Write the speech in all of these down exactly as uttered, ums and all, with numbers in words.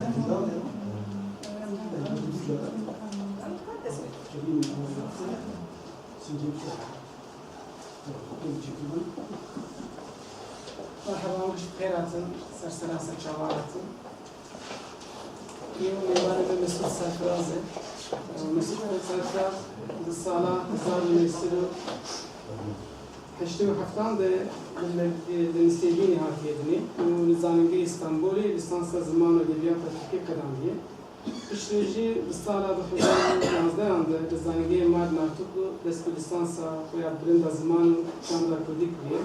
Merhaba, hoş bi xêr hatin. Ser sera, ser çava hatin. Ê mêvanê me Mesûd Serfiraz e. Mesûd Serfiraz di sala hezar û neh sed û heştê û heftan de li, li Nisêbînê hatiye dinê û li Zanîngehê Stenbolê lîsansa ziman û edebiyata tirkî qedandiye. Piştre jî di sala du hezar û yanzdehan de li Zanîngehê Mad Nartuklu dest bi lîsansa xwe ya bilind a ziman û çanda kurdî kiriye.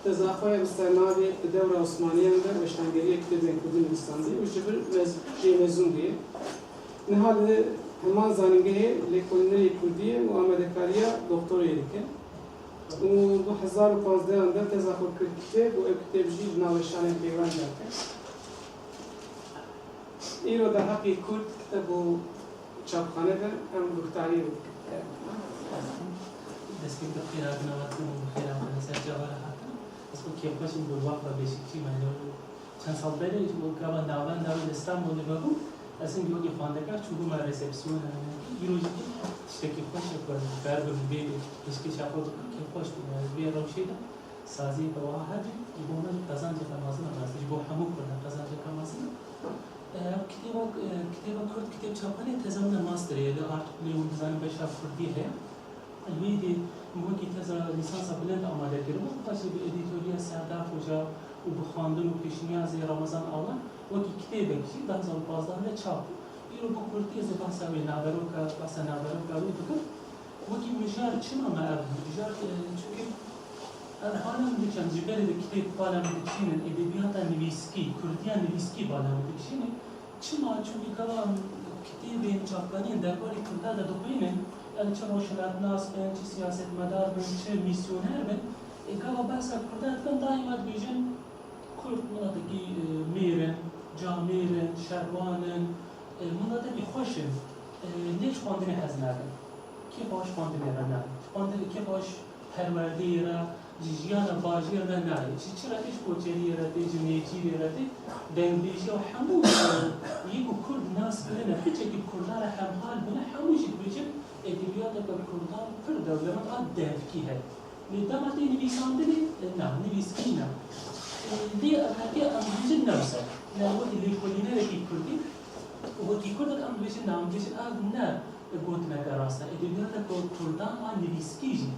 Teza xwe ya bi sernavê Di dewra Osmaniyan de weşangeriyê kitêbên kurdî nivîsandiye û ji vir mez-, jê mezûn bûye. Niha li heman zanîngehê lêkolînerê kurdî ye û amadekariya doktorayê dike. Û du hezar û panzdehan de teza xwe kir kitêb û ev kitêb jî ji nav weşanên peyvan derket. Îro derheqê Kurd kitêb û çapxane de em guhdarî wê dikin. Destpêk bi xêr hatin, ava dikim û bi xêr hatin, ser çava re hatin. Ez xwe kêfxweş im, bi wexta Beşikçî me, çend sal berê ji bo gava navenda wê li Stenbolê vebû, ez hingî wekî xwendekar çûbûme resepsiyona me. Îro jî tiştekî xweş e ku ez dikarim vê pêşkêşa xwe bikim, kêfxweş bûme. Ez vê rewşê de saziyeke wiha hebî, ji bo me jî qezanceke mezin e, rastî ji bo hemû Kurdan qezanceke mezin e. E, kitêba, e, kitêba Kurd, kitêb çapxanê teza min a masterê ye, li Artuklu hûn dizanin beşa Kurdî heye. Li wê dê min wekî teza lîsansa bilind amade kiribû, paşê bi edîtoriya Serdar Xoca û bi xwendin û pêşniyazê Ramazan Alan wekî kitêbek jî du hezar û pazdeh de çap bû. Îro bi kurdî ez ê behsa wê naveroka, behsa naveroka wê bikim. Wekî mijar çima me ev mijar, e, çunke ev bala min diçin, ji berê de kitêb bala min dikişînin, edebiyata nivîskî, kurdiya nivîskî bala min dikişînin. Çima? Çunke gava kitêbên çapxaneyên derbarê kurda de dixwînin, yani çi rojhilatnas bin, çi siyasetmedar bin, çi mîsyoner bin, e, gava behsa kurda dikin, daîma dibêjin, Kurd miletekî, e, mêr in, camêr in, şerwan in, e, miletekî xweş in. E, lê ji xwendinê hez nadin. Kêfa xwe ji xwendinê re nayê. Ji xwendinê, kêfa xwe ji perwerdeyê re, ji jiyana bajêr re nayê. Ji çi re tê? Ji koçeriyê re tê, ji nêçîrê re tê. Dengbêjiya hemû, e, yê ku Kurd nas kirine, piçekî Kurdan re hemhal bûne, hemû jî dibêjin edebiyateke Kurdan pir dewlemend a devkî heye. Lê dema tê nivîsandinê, e, na, nivîskî ne. E, lê ev heke em dibêjin ne wisa. Ne wekî lêkolînerekî kurdî, wekî kurdek em dibêjin, na, em dibêjin ev ne gotineke rast e. Edebiyateke kurdan a nivîskî jî,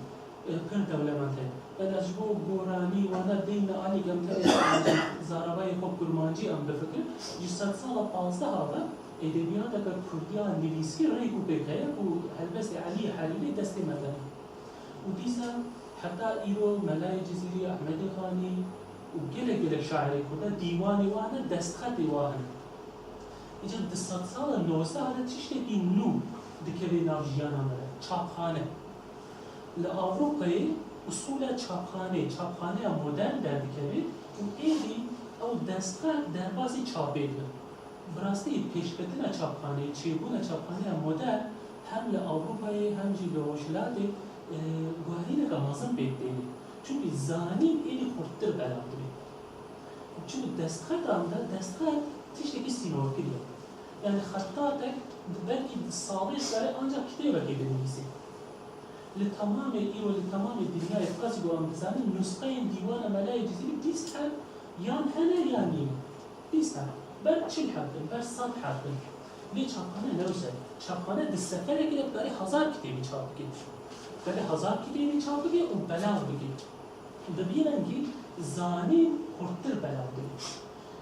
e, pir dewlemend e. Bela ji bo goranî wana deyne alî em tenê zaravayê xwe kurmancî em bifikirin. Ji sedsala pazdeh ve edebiyateke kurdiya nivîskî rêk û pêk heye ku helbestê Elî Herîrî destê me de ne. Û dîsa heta îro Melayê Cizîrî, Ehmedê Xanî û gelek gelek şairê kurda dîwanê wan hene, destxetê wan hene. Îcar di sedsala nozdeh de tiştekî nû dikeve nav jiyana me de, çapxane. Li Ewropayê usûla çapxanê, çapxaneya modern derdikeve û êdî ew destxet derbasî çapê dibe. Bi rastî pêşketina çapxaneyê, çêbûna çapxaneya modern hem li Ewropayê hem jî li Rojhilatê, e, guherîneke mezin pêk têne. Çimkî zanîn êdî xurttir belav dibe. Çimkî destxetan de, destxet tiştekî sînorkirî ye. Yani xettatek belkî salê dikare ancak kitêbekê binivîse. Li temamê îro, li temamê dinyayê, qasî ku em dizanin, nusxeyên dîwana Melayê Cizîrî bîst heb yan hene yan nîne. Bîst heb. Ber çil heb bin, ber sed heb bin. Lê çapxane ne wisa ye. Çapxane di seferekê de dikare hezar kitêbî çap bike. Dikare hezar kitêbî çap bike û belav bike. Bi vî rengî zanîn xurttir belav dibe.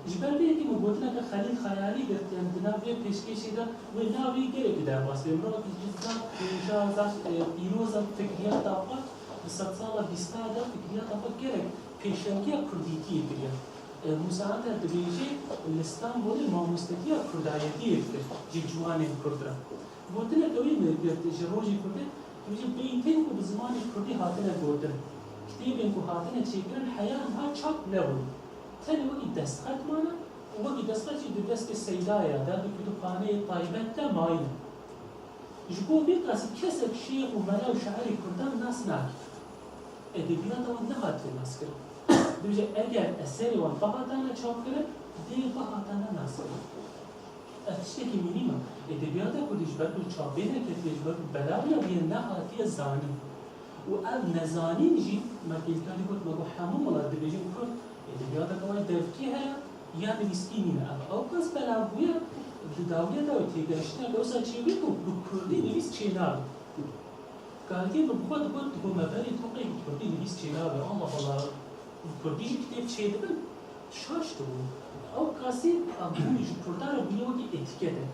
Ji ber vê yekê min gotineke Xelîl Xeyalî girt, yani di nav vê pêşkêşê de wê navê gelekî derbas bê. Mirovekî ji zaf pêja, zaf, e, pîroz e, fikriyata xwe di sedsala bîsta de fikriyata xwe gelek pêşengiya kurdîtiyê kiriye. E, Musa Anter dibêje, li Stenbolê mamostetiya kurdayetiyê dikir ji ciwanên kurd re. Gotineke wî min girt ji Rojê Kurdê, dibêje beytên ku bi zimanê kurdî hatine gotin, kitêbên ku hatine çêkirin heya niha çap nebûn. Tenê wekî destxet mane û wekî destxet jî di destê seydaya de, di kutubxaneyê taybet de mayî ne. Ji bo vê qasî kesek şêx û mela û şairê kurdan nas nake. Edebiyata wan nehatiye naskirin. Dibêje eger eserê wan bihatane çapkirin, dê bihatane naskirin. Tiştekî mînîm e. Edebiyata kurdî ji ber ku çapê neketiye, ji ber ku belav nebûye, nehatiye zanîn. Û ev nezanîn jî, me pêlkadî got, me got hemû milet dibêjin kurd, edebiyateke wê devkî heye, ya nivîskî nîne. Ev ewqas belav bûye, di dawiyê de wê têgihiştinek wisa çêbî ku bi kurdî nivîs çênabe. Galgê min bi xwe digot, digot me berê toqê bi kurdî nivîs çênabe. Allah Allah, bi kurdî jî kitêb çêdibin. Şaş dibû. Ew kasî, em bûn ji kurdan re bûye wekî etîkete.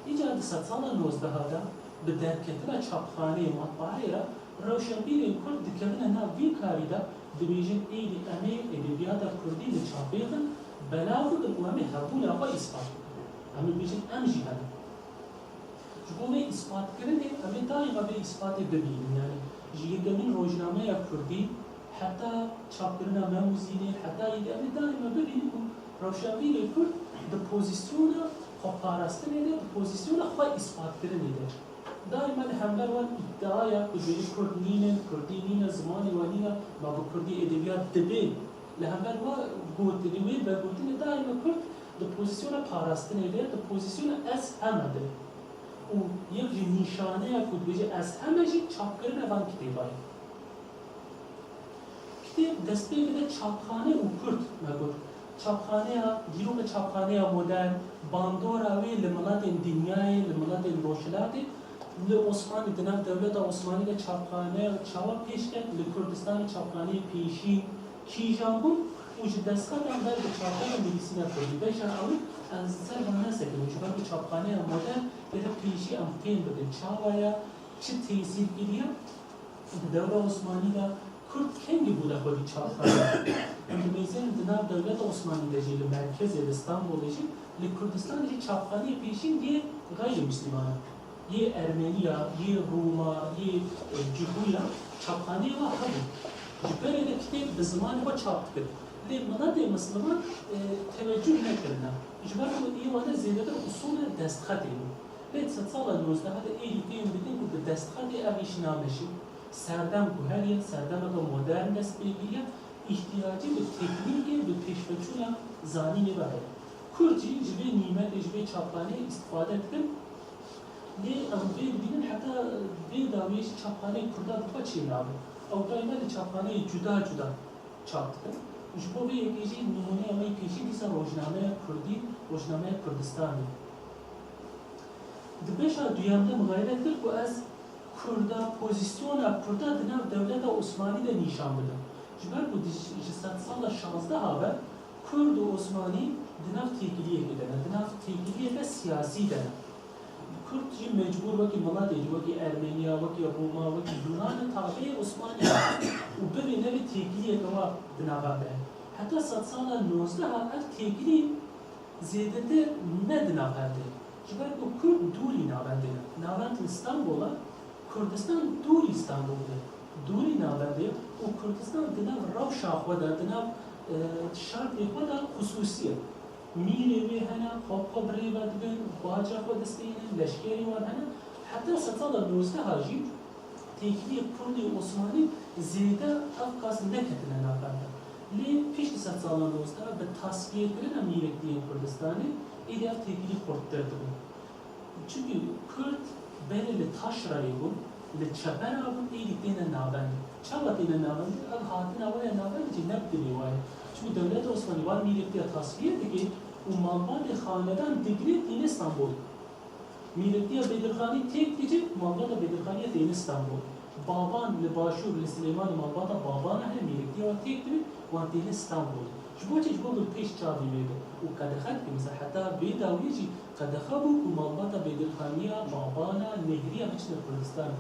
Îcar di sedsala nozdeha de bi derketina çapxaneyê, matbaayê re rewşenbîrên kurd dikevine nav vî karî de, dibêjin êdî em ê edebiyata kurdî li çapê bin, belav bikin û em ê hebûna xwe îspat bikin. Em ê bêjin em jî hene. Ji bo vê îspatkirinê em ê daîma vê îspatê bibînin. Yanî ji yekemîn rojnameya kurdî heta çapkirina Mem û Zînê, heta îdî em ê daîma bibînin ku rewşenbîrê kurd di pozîsyona xweparastinê de, di pozîsyona xwe îspatkirinê de. Daîma li hember wan îddiaya ku dibêjin kurd nînin, kurdî nîne, zimanê we nîne, ma bi kurdî edebiyat dibe. Li hember wa gotinê, wê vegotinê daîma kurd di pozîsyona parastinê de, di pozîsyona ez heme de. Û yek ji nîşaneya ku dibêje ez heme jî çapkirina van kitêba ye. Kitêb dest pê dide çapxane û kurd, me got. Çapxaneya, dîroka çapxaneya modern, bandora wê li miletên dinyayê, li miletên rojhilatê, li Osmanî, di nav dewleta Osmanî de çapxane çawa pêş ket, li Kurdistanê çapxaneyê pêşî kîjan bû û ji destxetan ber bi çapxane nivîsîna kurdî. Beşa ew ez ser van nesekirim, ji ber ku çapxaneya modern tê de pêşî em fêm bikin çawa ye, çi tesîr kiriye. Di dewra Osmanî de kurd kengî bûne xwedî çapxane. Em dimeyzênin di nav dewleta Osmanî de jî, li merkezê, li Stenbolê jî, li Kurdistanê jî çapxaneyê pêşîn yê xeyrî Misliman e. Yê Ermeniya, yê Rûma, yê, e, Cihûya çapxaneyê wa hebû. Ji berê de kitêb bi zimanê xwe çap dikin. Lê miletê Misliman, e, tewecûh nekirine. Ji ber ku ê wane zêdetir usûlê destxetê bû. Lê di sedsala nozdehê de êdî fêm dikin ku bi destxetê ev îş nameşe. Serdem ku heye, serdemeke modern dest pê kiriye, îhtiyacê bi teknîkê, bi pêşveçûna zanînê ve heye. Kurd jî ji vê nîmetê, ji vê çapxaneyê îstifade dikin. Lê em vê dibînin heta vê dawiyê jî çapxaneyê kurda bi xwe çênabe. Ew daîma li çapxaneyê cuda cuda çap dikin. Ji bo vê yekê jî nimûneya me yê pêşî dîsa rojnameya kurdî, rojnameya Kurdistanê. Di beşa duyem de min xeyret kir ku ez kurda, pozîsyona kurda di nav dewleta Osmanî de nîşan bidim. Ji ber ku di, ji sedsala şazdeha ve kurd û Osmanî di nav têkiliyekê de ne, di nav têkiliyeke siyasî de ne. Kurd jî mecbûr wekî miletê jî, wekî Ermeniya, wekî Rûma, wekî Yûnan e, tabeyê Osmanî ye û bibê nevê têkiliyeke wa di nava de. Heta sedsala nozdeha ev têkilî zêdetir ne di nav hev de ye. Ji ber ku kurd dûrî navendê ne. Navend li Stenbol e, Kurdistan dûrî Stenbolê ye. Dûrî navendê ye û Kurdistan di nav rewşa xwe de, di nav, e, şartê xwe de xusûsî ye. Mîrê wê hene, xwe bi xwe bi rê ve dibin, baca xwe distênin, leşkerê wan hene. Heta sedsala nozdeha jî têkiliyê kurdî û osmanî zêde ev qas neketine navenda. Lê piştî sedsala nozdeh bi tasfiyekirina mîrektiyên Kurdistanê êdî ev têkilî xurttir dibe. Çimkî kurd berê li taşrayê bûn, li çepera bûn, êdî têne navendê. Çawa têne navendê? Ev hatina we ya navendê jî ne bi dilê wa ye. Çimkî dewleta Osmanî wan mîrektiya tasfiye dike û malbatê xanedan digire tîne Stenbolê. Mîrektiya Bedirxanî têk diçe, malbata Bedirxanî ya têne Stenbolê. Baban li Başûr, li Silêmanê malbata Babana hene, mîrektiya wan têk dibe, wan têne Stenbolê. Ji bo çi? Ji bo ku pêş çavê wê be û qedexe dike. Mesela heta vê dawiyê jî qedexe bû ku malbata Bedirxaniya, Babana, Nehriya biçine Kurdistanê.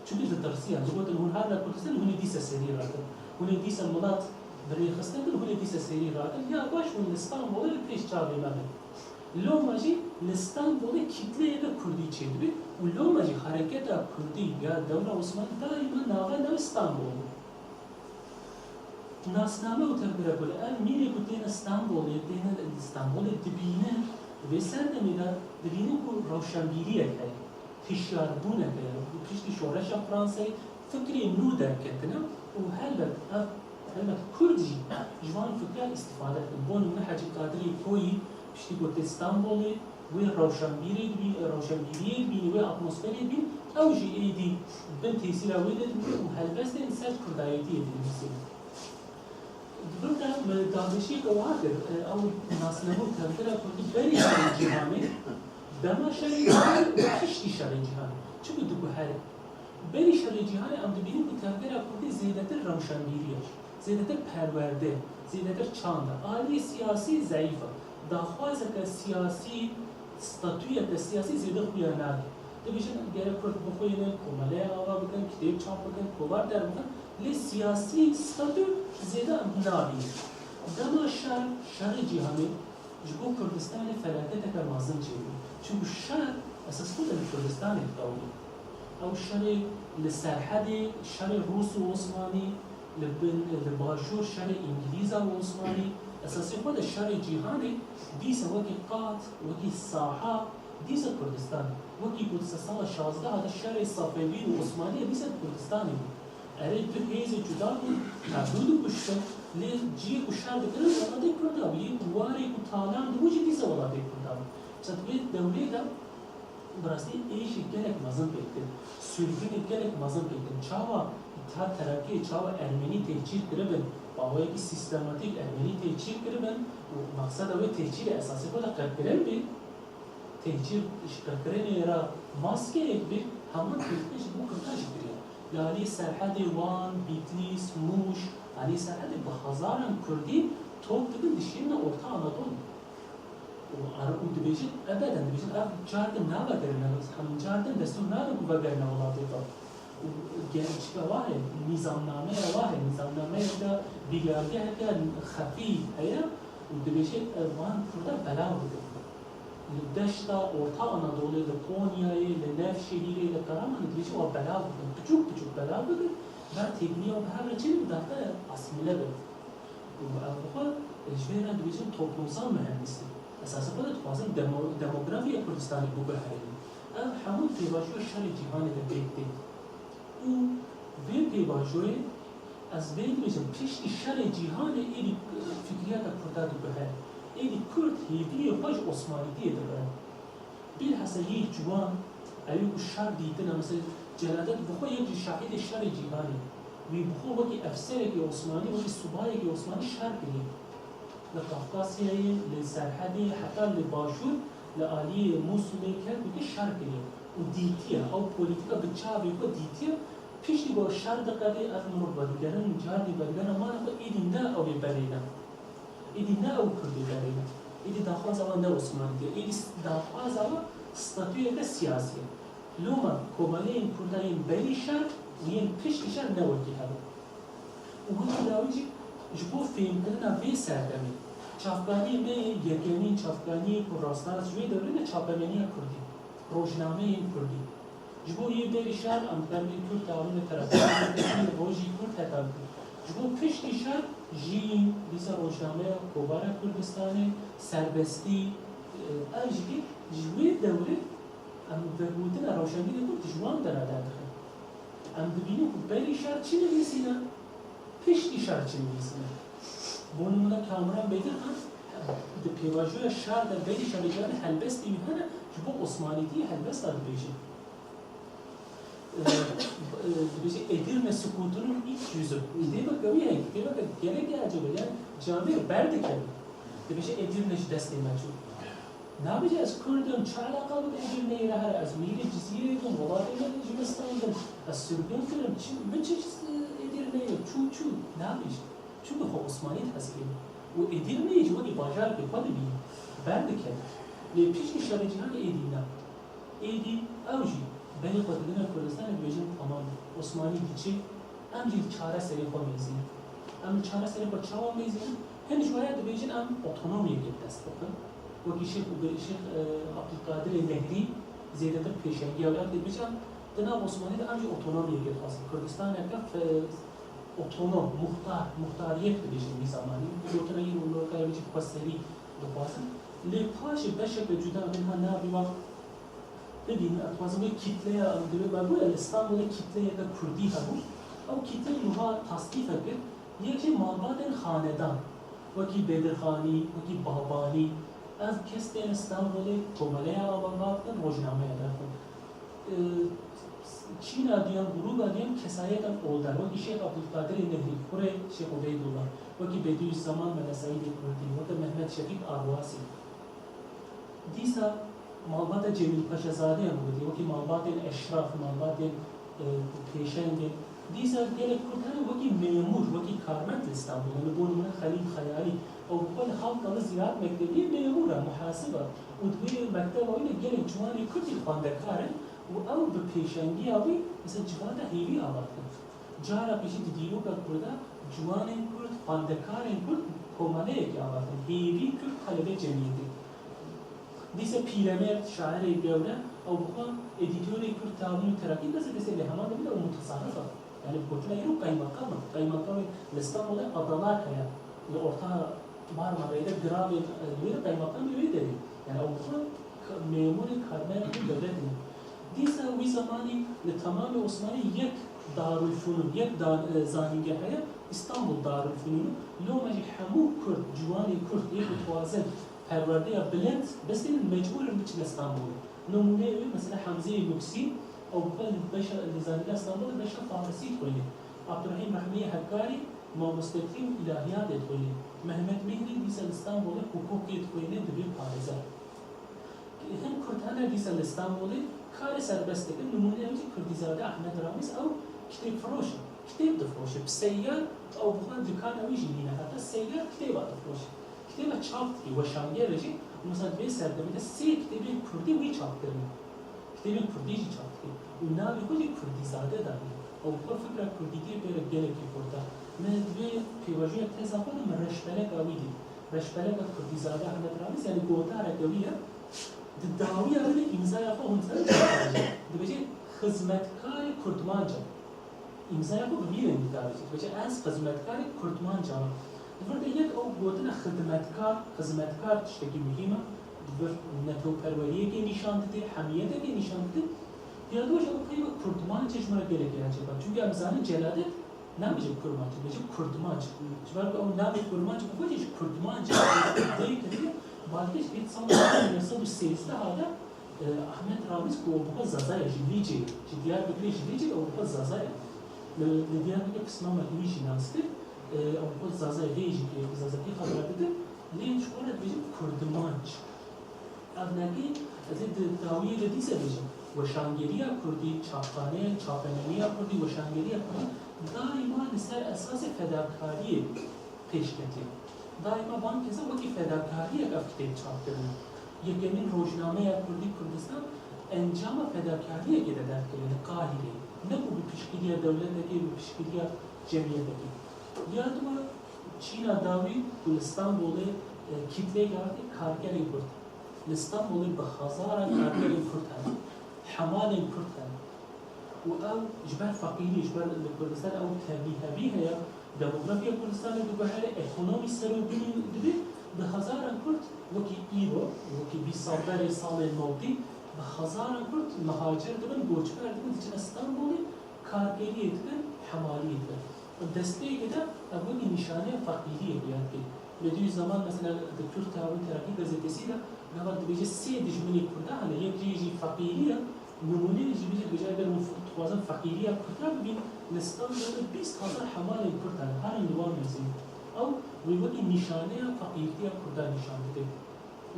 Çimkî ditirsiyan, digotin hûn hatin Kurdistanê, hûn ê dîsa serî rakin. Hûn ê dîsa milet bi rêxistin kir, hûn ê dîsa serî rakin. Ya baş hûn li Stenbolê li pêş çavê me bin. Loma jî li Stenbolê kîtleyeke kurdî çêdibe û loma jî hereketa kurdî ya dewra Osmanî daîma navenda wê Stenbol bû. Nasname û tevgere ku li ev mîrê ku têne Stenbolê, têne li Stenbolê dibînin, di vê serdemê de dibînin ku rewşenbîriyek heye, hişyarbûnek heye. Û piştî şoreşa Fransayê fikrê nû derketine û helbet ev, helbet kurd jî ji van fikran îstîfade dikin. Bo nimûne Hecî Qadirê Koyî piştî ku tê Stenbolê, Wê rewşenbîrê dibî-, rewşenbîriyê dibînî, wê atmosferê dibîn, ew jî êdî bin tesîra wê de dibîne û helbestên ser kurdayetiyê dinivîsîne. Di vir de min daxuyaniyeke wiha kir, e, ew nasname û tevgera kurdî berî şerê cîhanê, dema şerê cîhanê û piştî şerê cîhanê. Çi ku diguhere. Berî şerê cîhanê em dibînin ku tevgera kurdî zêdetir rewşenbîrî ye, zêdetir perwerde, zêdetir çand e. Aliyê siyasî zeyîf e. Daxwazeke siyasî, statuyeke siyasî zêde xuya nake. Dibêjin gerek kurd bixwînin, komeleya ava bikin, kitêb çap bikin, kovar derbixin. Lê siyasî statû zêde em nabînin. Dema şer, şerê cîhanê, Ji bo Kurdistanê felaketeke mezin çêbû. Çimkû şer esas xwe de li Kurdistanê qewimî. Ew şerê li Serhedê, şerê Rûs û Osmanî, li bin, li Başûr şerê Îngilîza û Osmanî, esasê xwe de şerê cîhanê dîsa wekî qat, wekî saha, dîsa Kurdistan. Wekî ku di sala şazdeh de şerê Safewî û Osmanî dîsa Kurdistanê bû. Erê, du hêzê cuda bûn, her du dikuştin, lê cihê ku şer dikirin welatê Kurda bû, yê ku warê ku talan dibû jî dîsa welatê Kurda bû. Çend vê dewrê de bi rastî êşî gelek mezin pêk tê, sürgûnê gelek mezin pêk tê. Çawa Îtîhad Terakî, çawa Ermenî tehcîr kiribin, bi awayekî sîstematîk Ermenî tehcîr kiribin û mexseda wê tehcîrê esasê xwe de qebkirin bî, Tehcîr ji qirkirinê re maskeyek bê, hema tehcîrê ji bo Kurdan jî kiriye. Li aliyê Serhedê Wan, Bîtlîs, Mûş, aliyê Serhedê bi hezaran Kurdî top dibin dişînin Orta Anadolê. Û ar-, û dibêjin, ebeden dibêjin, ev car din navegirine, hemû car din destûr nadin ku vegerine welatê xwe. Û gerçika wa heye, nîzamnameya wa heye, nîzamnameyeke bîryargeheke xefî heye û dibêje, ev van Kurda belav bikin. Li deşta Orta Anadolê, li Qonyayê, li Nevşehîrê, li Karamanê dibêje wa belav bikin, piçûk piçûk belav bikin, ber têbiniya wan bi hev re çêbin, bi dahka asîmîle bin. Û ev bi xwe, e, ji vê re dibêjin toplumsal mühendislik. Esasê xwe de dixwazin demo-, demografiya Kurdistanê biguherînin. Ev hemû pêvajoya şerê cîhanê de pêk tê. Û vê pêvajoyê, ez vê dibêjim, piştî şerê cîhanê êdî fikriyata Kurda diguhere. Êdî Kurd hêviyê xwe ji Osmanîtiyê digirin. Bilhassa yek ji wan, ew ê ku şer dîtine, mesela Celadet bi xwe yek ji şehîdê şerê cîhanê, wî bi xwe wekî efserekî Osmanî, wekî subayekî Osmanî şer kiriye. Li Kafkasyayê, li Serhedê, heta li Başûr, li aliyê Mûsilê, Kerkûkê şer kiriye û dîtiye, ew polîtîka bi çavê xwe dîtiye, piştî ku şer diqede, ev mirov vedigerin, cardî vedigerin mala xwe, êdî ne ew ê berê ne. Êdî ne ew Kurdê berê ne. Êdî daxwaza wan ne Osmanîtî ye. Êdî s-, daxwaza wan statuyeke siyasî ye. Loma komeleyên Kurda yên berî şer û yên piştî şer ne wekî hev in. Û wekî dawî jî ji bo fêmkirina vê serdemê, çavkaniyê me yê yekemîn, çavkaniyê ku rasterast ji wê dewrê ne, çapemeniya Kurdî, rojnameyên Kurdî. Ji bo yê berî şer em dikare Kurd Teamûnê Terakî, Rojî Kurd heta bikin. Ji bo piştî şer jî dîsa rojnameya Kovara Kurdistanê, Serbestî, e, ev jî ji wê dewrê em vegotina rewşenbîrê Kurd ji wan dera derdixin. Em dibînin ku berî şer çi nivîsîne, piştî şer çi nivîsîne. Bo nimûne Kamran Bedirxan di pêvajoya şer de berî şerê cîhanê helbestê wî hene, ji bo Osmanîtiyê helbesta dibêje. E, e, dibêje Edirne sukutunun iç yüzü. Kitêbeke wî heye, kitêbeke gelekî ecêb e, yani camêr berdikeve. Dibêje Edirne ji destê me çû. Nabêje ez Kurd im, çi eleqa bi Edirneyê re heye, ez mîrê Cizîrê bûm, welatê me de ji min standin, ez sirgûn kirim, çi, min çi ji Edirneyê çû çû, nabêje. Çunku xwe Osmanî dihesibîne û Edirneyê jî wekî bajarekî xwe dibîne, berdikeve. Lê piştî şerê cîhanê êdî ne. Êdî ew jî berê xwe didine Kurdistanê, dibêjin temam, Osmanî diçe, em jî li çareserê xwe mêzînin. Em li çareserê xwe çawa mêzînin? Hin ji we re dibêjin em otonomiyekê bi dest bixin. Wekî Şêx, Şêx, e, Abdulkadirê Nehrî zêdetir pêşengiya wê, em dibêjin em di nav Osmanî de em jî otonomiyekê dixwazin. Kurdistaneke fe-, otonom, muxtar, muxtariyet dibêjin vî zamanî. Gotina îro li kare bêjî xweserî dixwazin. Lê paşê beşeke cuda min ha navê wan bibînin, ez dixwazim wê kitleya, em divê me goye li Stenbolê kitleyeke Kurdî hebû. Ew kitle wiha tasnîfe kir, yek jê malbatên xanedan, wekî Bedirxanî, wekî Babanî, Ev kes tên Stenbolê komeleya avahar dikin, rojnameya derxin. Çîna duyan, grûba duyan kesayetên older, wekî Şêx Abdulkadirê Nehrî, kurê Şêx Ubeydullah, wekî Bedîuzzeman Mele Seîdê Kurdî, weke Mehmet Şefîk Arwasî. Dîsa malbata Cemîl Paşazadeyan gotî, wekî malbatên eşraf, malbatên, e, pêşengê. Dîsa gelek Kurd hene wekî memûr, wekî karmend li Stenbolê, li bo nimûne Xelîl Xeyalî. Ew bi xwe li Halkalı Ziraat Mektebiyê memûr e, muhasib e. Û di wê mekteba wî de gelek ciwanê Kurd jî xwendekar in û ew bi pêşengiya wî, mesela, civata hêvî ava dikin. Cara pêşî di dîroka Kurda ciwanên Kurd, xwendekarên Kurd komeleyekê ava dikin. Hêvî Kurd qelebê cemiyetê. Dîsa Pîremêrd, şairê gewre, ew bi xwe edîtorê Kurd Tabîn û Terakî gazetesê, lê heman demê de ew mutasarrif e. Yani bi gotina îro qeymeqam e. Qeymeqamê li Stenbolê adalar heye. Li Orta Marmarayê de giravên, e, li wê de qeymeqamê wê derê. Yani ew bi xwe ka-, memûrê karmendê dewletê ne. Dîsa wî zemanî li temamê Osmanî yek Darülfünun, yek dan-, e, zanîngeh heye, Stenbol Darülfünun. Loma jî hemû Kurd, ciwanê Kurd, yê ku dixwazin perwerdeya bilind bistînin, mecbûr in biçine Stenbolê. Nimûneyê wê, mesela, Hemzeyê Muksî, ew bi xwe li beşa, li Zanîngeha Stenbolê beşa Farisî dixwîne. Abdurehîm Rehmiyê Hekkarî mamostetî û îlahiyatê dixwîne. Mehmet Mihrî dîsa li Stenbolê hukukê dixwîne, dibe parêzer. Hin Kurd hene dîsa li Stenbolê karê serbest dikin. Nimûneya wî jî Kurdîzade Ehmed Ramiz, ew kitêbfiroş e. Kitêb difiroşe. Bi seyyar ew bi xwe dikana wî jî nîne. Heta seyyar kitêba difiroşe. Kitêba çap dikî, weşangere jî, û mesela di vê serdemê de sê kitêbên kurdî wî çap kirine. Kitêbên kurdî jî çap dikî. Û navê xwe jî Kurdîzade danî. Ew bi xwe fikra kurdîtiyê pê re gelekî xurt e. Min di vê pêvajoya teza xwe de min reşbeleka wî dît. Reşbeleka Kurdîzade Ehmed Ramiz, yani gotareke wî ye. Di dawiya wî de îmzaya xwe hûn ser dibêje, xizmetkarê Kurdmanc e. Îmzaya xwe bi vî rengî davêjî. Dibêje, ez xizmetkarê Kurdmanca me. Di vir de yek ew gotina xidmetkar, xizmetkar tiştekî muhîm e. Di vir netewperweriyekê nîşan dide, hemiyetekê nîşan dide. Ya dû jî ew peyva Kurdmanca ji me re gelekî ecêb e. Çunke em zanin Celadet nabêje Kurmanc, dibêje Kurdmanc. Ji ber ku ew navê Kurmanc bi xwe jî ji Kurdmanc dê kiriye, balkê ji pênc sala hezar û neh sed û sêzdeh de E, Ahmet Ramiz ku bi xwe Zaza ye, ji Lîcê, ji Diyarbekirê, ji Lîcê, ew bi xwe Zaza ye. Li, li Diyarbekir pismama wî jî nas kir. E, ew bi xwe Zaza ye, hê jî pê Zazakî xeber dide. Lê ji xwe re dibêjin Kurdmanc. Ev nekê, ez ê di dawiyê de dîse bêjim. Weşangeriya Kurdî, çapxane, çapemenîya Kurdî, weşangeriya Kurdî daîma li ser esasê fedakariyê pêş ketiye. Daîma van kesan wekî fedakariyek ev kitêb çap kirine. Yekemîn rojnameya Kurdî Kurdistan encama fedakariyekê de derkeve li Qahîreyê. Ne ku bi piştgiriya dewletekê, bi piştgiriya cemiyetekê. Ya dua çîna dawî ku li Stenbolê, e, kîtleyek hatî karkerên Kurd. Li Stenbolê bi hezaran karkerên Kurd hene. Hemalên Kurd hene. Û ew ji ber feqîrî, ji ber li Kurdistan ew tevlîhevî heye, demografiya Kurdistanê diguhere, ekonomî ser û binî dibe, bi hezaran Kurd wekî îro, wekî bîst sal berê salên newtî, bi hezaran Kurd mihacir dibin, goçber dibin, diçine Stenbolê, karkeriyê dikin, hemaliyê dikin. Destpêkê de ev wekî nîşaneya feqîriyê diyar dike. Bediüzzeman mesela di Kürt Tabî Terakî gazetesî de gava dibêje sê dijminê Kurda hene, yek jê jî feqîrî ye, nimûneyê jî bêje, dibêje eger hûn dixwazin feqîriya Kurda bibîn, li Stenbolê bîst hezar hemalên Kurd hene, herin li wan nêzî. Ew wê wekî nîşaneya feqîrtiya Kurda nîşan dide.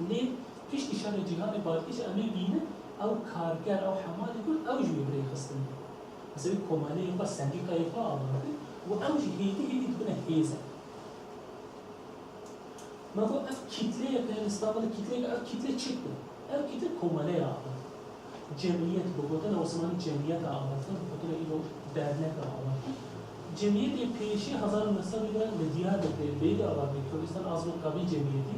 Lê piştî şerê cîhanê balkêş em ê bînin, ew karker, ew hemalê Kurd, ew jî wê bi rê xistin. Mesela wê komeleyê xwe, sendîkayê xwe ava bikin û ew jî hêdî hêdî dibine hêze. Me got ev kîtleyek heye li Stenbolê, kîtleyek, ev kîtle çi dibe? Ev kîtle komeleya ava. Cemiyet, bi gotina Osmanî cemiyeta ava dikin, bi gotina îro derneka ava dikin. Cemiyetê pêşî hezar û neh sed û de li Diyarbekirê, bêyî de ava dikin, Kurdistan Azmîn Qevî Cemiyetî.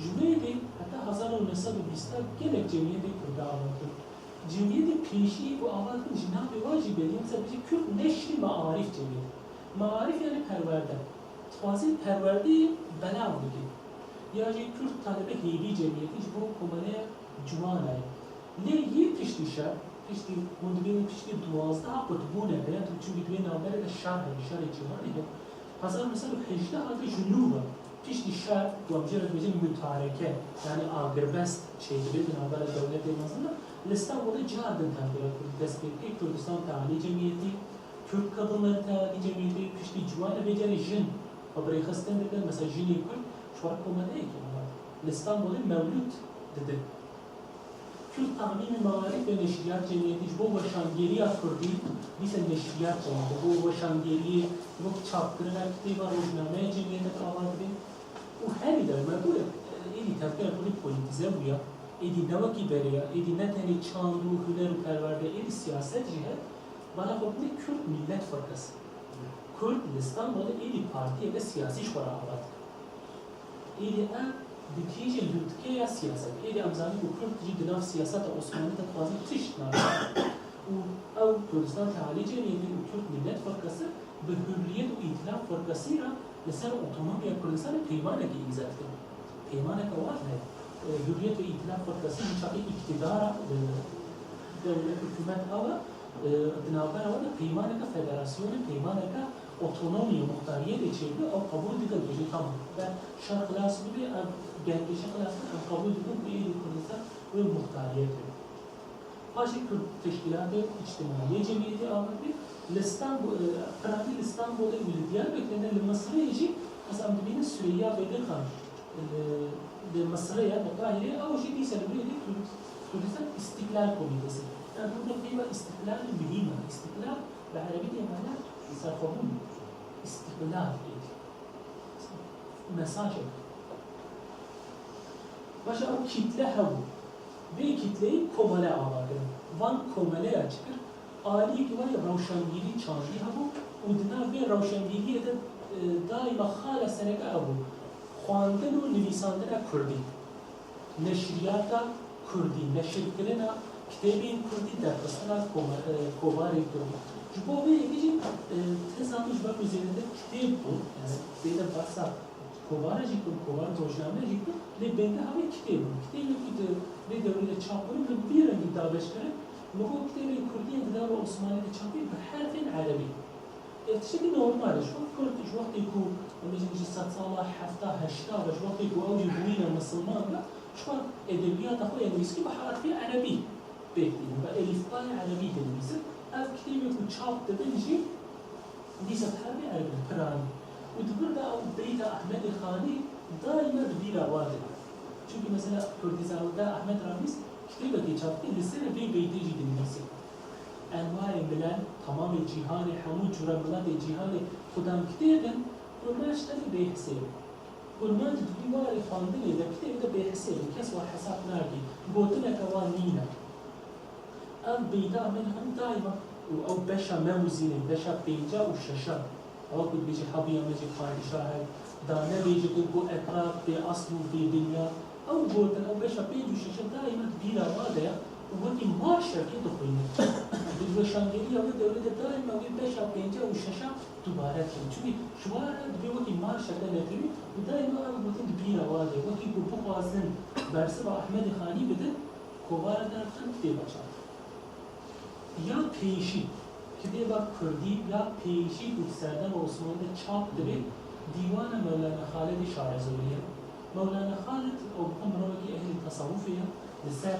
Ji wê dê heta hezar û neh sed û bîst gelek cemiyetê Kurda ava dikin. Cemiyetê pêşî ku ava dikin ji navê wan jî belî ye, mesela bijî Kürt Neşri Maarif Cemiyeti. Maarif yani perwerde. Dixwaze perwerdeyê belav bike. Ya jî Kürt Talebe Hêvî Cemiyeti ji bo komeleya ciwana ye. Lê yê piştî şer, piştî hûn dibînin piştî duwazdeh qutbûneke, ya çunkî di wê navberê de şer heye, şerê cîhanê heye. Hezar neh sed û hejdeh de ji nû ve Piştî şer, ku em jê re dibêjin mutareke, yanî agirbest çêdibe di navbera dewletê mezin de, li Stenbolê car din tevgera Kurdî dest pê dike, Kurdistan Tealî Cemiyetî, Kürt Kadınları Tealî Cemiyetî, piştî ciwan e vê carê jin xwe bi rêxistin dikin, mesela jinê Kurd ji xwe re komeleyekî ava li Stenbolê mewlûd didin. Kürt Tamîmî Maarif ve Neşriyat Cemiyetî ji bo weşangeriya Kurdî, dîsa neşriyat cemiyetê, bo weşangeriyê, bo çapkirina kitêba rojnameyê cemiyetek ava dibe. Û herî de me goye, êdî tevgera Kurdî polîtîze bûya, êdî ne wekî berê ya, êdî ne tenê çand û huner û perwerde, êdî siyaset jî heye, bala xwe bidê Kürt Millet Fırkası. Kurd li Stenbolê êdî partiyeke siyasî ji xwe re ava dike. Êdî ev digihîje lûtkeya siyaset. Êdî em zanîn ku Kurd jî di nav siyaseta Osmanî de dixwazî tişt nake. Û ew Kurdistan Tealî Cemiyetî û Kürt Millet Fırkası bi Hürriyet û Îtilaf Fırkası re li ser otonomiya Kurdistanê peymanekê îmze dikin. Peymaneke wan heye. E, Hürriyet ve Îtilaf Fırkası ji çaxê îktidara, e, dewlet, hikûmet ew e, e, di navbera wan de peymaneke federasyonê, peymaneke otonomiyê, muxtariyetê çêdibe, ew qebûl dikin, dibêjin, tamam. Ber şer xilas bibe, ev gengeşe xilas bibe, em qebûl dikin ku êdî Kurdistan wê muxtariyet be. Paşê Kurd teşkîlatê îctimaiyê cemiyetê ava dibe. Li Stenbo-, e, piranî li Stenbolê û li Diyarbekirê ne, li Misirê jî, mesela em dibînin Süreyya Bedirxan, e, li Misirê ye, li Qahirê, ew jî dîsa li wê yekê Kurd-, Kurdistan Îstiklal Komitesi. Yani burada kêma îstiklal muhîm e. Îstiklal bi erebî tê mana serxwebûn. Îstiklal êdî. Mesajek. Başa ew kîtle hebû. Vê kîtleyî komele ava kirin. Van komeleya çi kir? Aliyekî wan rewşengîrî çandî hebû û di nav vê rewşengîriyê de, e, daîma xala sereke ew bû. Xwendin û nivîsandina kurdî. Neşriyata kurdî, neşirkirina kitêbên kurdî, derxistina koma-, e, kovarên kurdî. Ji bo vê yekê jî, e, teza min ji ber ku zêdetir kitêb bû, yani zêde behsa kovara jî kir, kovar rojname jî kir, lê bêngeha wê kitêb bû. Kitêbê ku di vê dewrê de çap bûn, bi vî rengî dabeş kirin. Min got kitêbên kurdî yên di dewra Osmanî de çap bûn bi herfên erebî. Ev tiştekî normal e. Ji wextê Kurd, ji wextê ku, em bêjin, ji sedsala hefta heşta ve, ji wextê ku ew jî bûyîne misilman ve, ji xwe edebiyata xwe ya nivîskî bi harfê erebî pêk tînin, bi elîfbayê erebî dinivîsin. Ev kitêbê ku çap dibin jî dîsa bi harfê erebî, piranî. Û di vir de ew beyta Ehmedê Xanî daîma di bîra wan de. Çimkî mesela Kurdîzarûnda Ehmed Ramîs kitêbekê çap dike, li ser vê beytê jî dinivîse. Enwayê milel, temamê cîhanê, hemû cûre miletê cîhanê, xudan kitêb in, kurmanc tenê bêhisêb in. Kurmanc di vî warê xwendinê de, kitêbê de bêhisêb in, kes wan hesab nake, gotineke wan nîne. Ev beyda min hem daîma û ew beşa Mewzînê, beşa pênca û şeşa, ewa ku dibêje hebûya me jî padîşah e, da nebêje ku, ku etraf bê asl û bê binya. Ew gotin, ew beşa pênc û şeşa daîma di bîra wa de ye û wekî marşekê dixwîne. Di weşangeriya wê dewrê de daîma wê beşa pênca û şeşa dubare dikin. Çimkî ji wa re dibê wekî marşeke netewî û daîma ev gotin di bîra wa de ye. Wekî ku bixwazin bersiva Ehmedê Xanî bidin, kovara derxin, kitêba çap dikin. Ya pêşî, kitêba kurdî ya pêşî ku di serdema Osmanî de çap dibe, Dîwana Mewlana Xalidê Şarezorî ye. Mewlana Xalid, ew bi xwe mirovekî ehlê tesewufê ye. Li ser,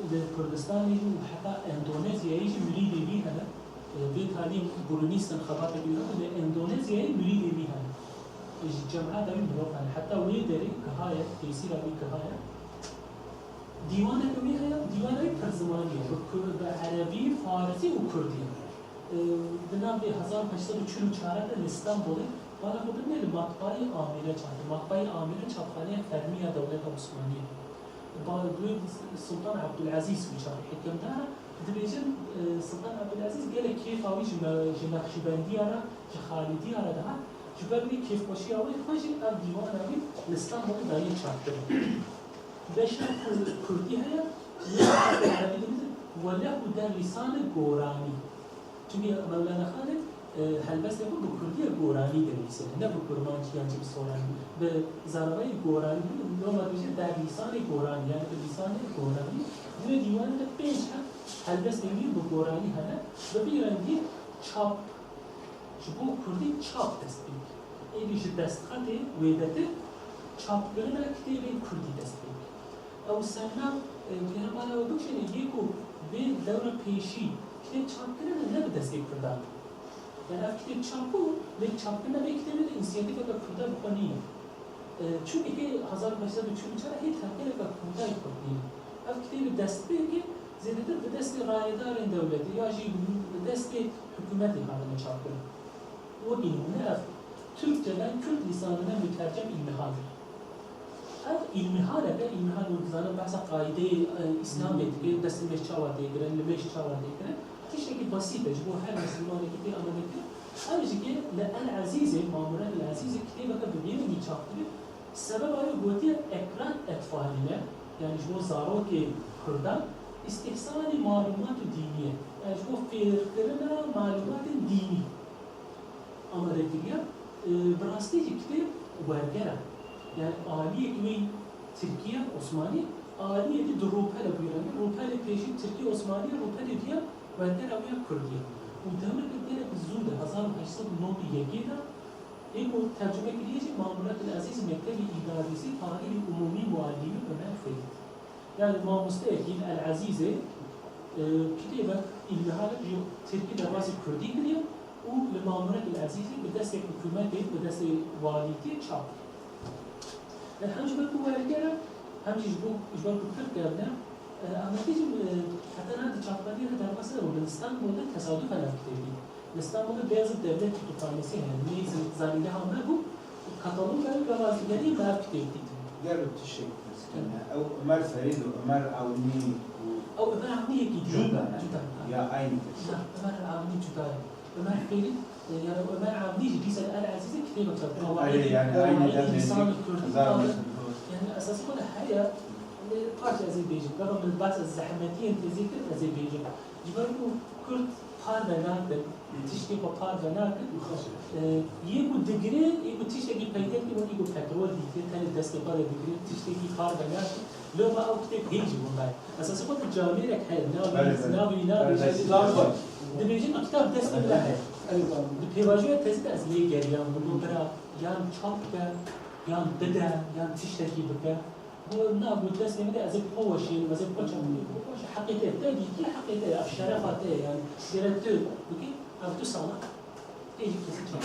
li Kurdistanê jî û heta Endonezyayê jî mirîdê wî hene. Vê talî Brunî sin xebatekî wî hebû, li Endonezyayê mirîdê wî hene. Ji cemaeta wî mirov hene. Heta wê derê giha ye, tesîra wî giha ye. Dîwaneke wî heye, dîwana wî pirzimanî ye, bi ku-, bi erebî, farisî û kurdî. E, di nav vê hezar û heşt sed û çil û çar de li Stenbolê, bala xwe bidine li Matbaayê Amîre çap. Matbaayê Amîre çapxaneya fermî ya dewleta Osmanî ye. Ba-, duyê Sultan Ebdulezîz wî çapê hikimdar e. Dibêjin, e, Sultan Ebdulezîz gelek kêfa wî ji me-, ji Neqşîbendiya re, ji Xalîdiya re dihat. Ji ber wî kêfxweşiya wê xwe jî ev dîwana wî li Stenbolê daye çapkirin. Beşa Kur-, Kurdî heye, li Erebî dibêjin, "Ve lehu derrîsanê goranî." Çimkî Mewlana Xalid, e, helbestê xwe bi Kurdî ya goranî dinivîsîne, ne bi Kurmancî yan jî bi Soranî. Bi zaravayê goranî, loma dibêje derrîsanê goranî, yani bi lîsanê goranî. Di wê dîwanê de pênc heb helbestên wî bi goranî hene. Bi vî rengî çap, ji bo Kurdî çap dest pê dike. Êdî ji destxetê wêdetir Çapkirina kitêbên kurdî dest pê dike. Ew serna, e, pêhemana we bikişîne, yê ku vê dewra pêşî kitêb çap kirine, ne bi destê kurdan. Yani ev kitêb çap bû, lê çapkirina vê kitêbê de însiyatîfeke kurda bi xwe nîne. E, çimkî hê hezar û heşt sed û çil û çar hê tevgereke kurda yê kurd nîne. Ev kitêbê dest pê kir, zêdetir bi destê rayedarên dewletê ya jî bi destê hikûmetê hatine çapkirin. Wekî nimûne ev Türkçeden Kürt lisanına mütercem İlmihal'dir. Ev îlmihaleke, îlmihal wek dizanin behsa qaîdeyê, e, Îslamê dike, destnimêj çawa tê kirin, nimêj çawa tê kirin, tiştekî besît e ji bo her misilmanekî tê amade kirin. Ev jî ke li El Ezîzê, Mamûret El Ezîzê kitêbeke bi vî rengî çap dibe, sebeba wê gotiye ekran etfaline, yani ji bo zarokê kurdan, îstîhsalî malûmat û dînî ye. Yani ji bo fêrkirina malûmatên dînî amade kiriye. E, bi rastî jî kitêb werger e. Yani aliyekî wê tirkî ye, osmanî, aliyekî di rûpele bûyî re. Rûpelê pêşî tirkî, osmanî, rûpelê dî ye wergera wê ya kurdî ye. Û demeke gelek zû de, hezar û heşt sed û nod û yekê de, ê ku tercume kiriye jî Mamûret El Ezîz, Mektebî Îdarîsî Talibî Umûmî Muallimî Ömer Ferîd. Yani mamosteyekî El Ezîzê, e, kitêbek, îlmihalek ji tirkî derbasî kurdî kiriye û li Mamûret El Ezîzê bi destê hikûmetê, bi destê walîtiyê çap kiriye. E, hem ji ber ku werger e, hem jî ji bo, ji ber ku pir kevn e, e, amedê jî, e, heta niha di çapxaneyê re derbas nebû. Li Stenbolê tesaduf ev kitêb dît. Li Stenbolê Beyazıt Devlet Kütüphanesi heye, neyse, zanîngeha me bû, kataloga wê gava ez digeriyam, me ev kitêb dît. Gelo tiştek pirs kene. Ew Ömer Ferîd û Ömer Avni û Ew Ömer Avni yekî dî ye. Cuda ne? Cuda ne. Ya aynı kes. Na, Ömer Avni cuda ye. Ömer Ferîd, e, yani Ömer Avni jî dîsa El Ezîzê kitêbek çap kir. Erê, yani aynı Qawaîdî demê Lîsanî Kurdî, hezar yani esasî xwe de heye, e, parça ez ê bêjim. Gava min behsa zehmetiyên tezê kir, ez ê bêjim. Ji ber ku Kurd parve nakin, tiştê xwe parve nakin. E, yê ku digire, yê ku tiştekî peyde dike, wekî ku petrol dîtiye, tenê destê xwe de digire, tiştekî parve nakin. Loma ew kitêb hê jî winda ye. Esasê xwe de camêrek heye, navê, belê, belê, navê wî nabêje. Belê, belê. Dibêjin, ev kitab destê min de heye. Belê, belê. Di pêvajoya tezî de ez lê geriyam, gotim, bira, yan çap bike, yan bide, yan tiştekî bike. Got, na, got, destê min de ez ê bixwe weşînim, ez ê bixwe çapkirî, bixwe weşînim. Heqê te ye, te dîtî, heqê te ye, ev şerefa te ye, yani, gere tu bikî, ev du sala tê jî kesî çap.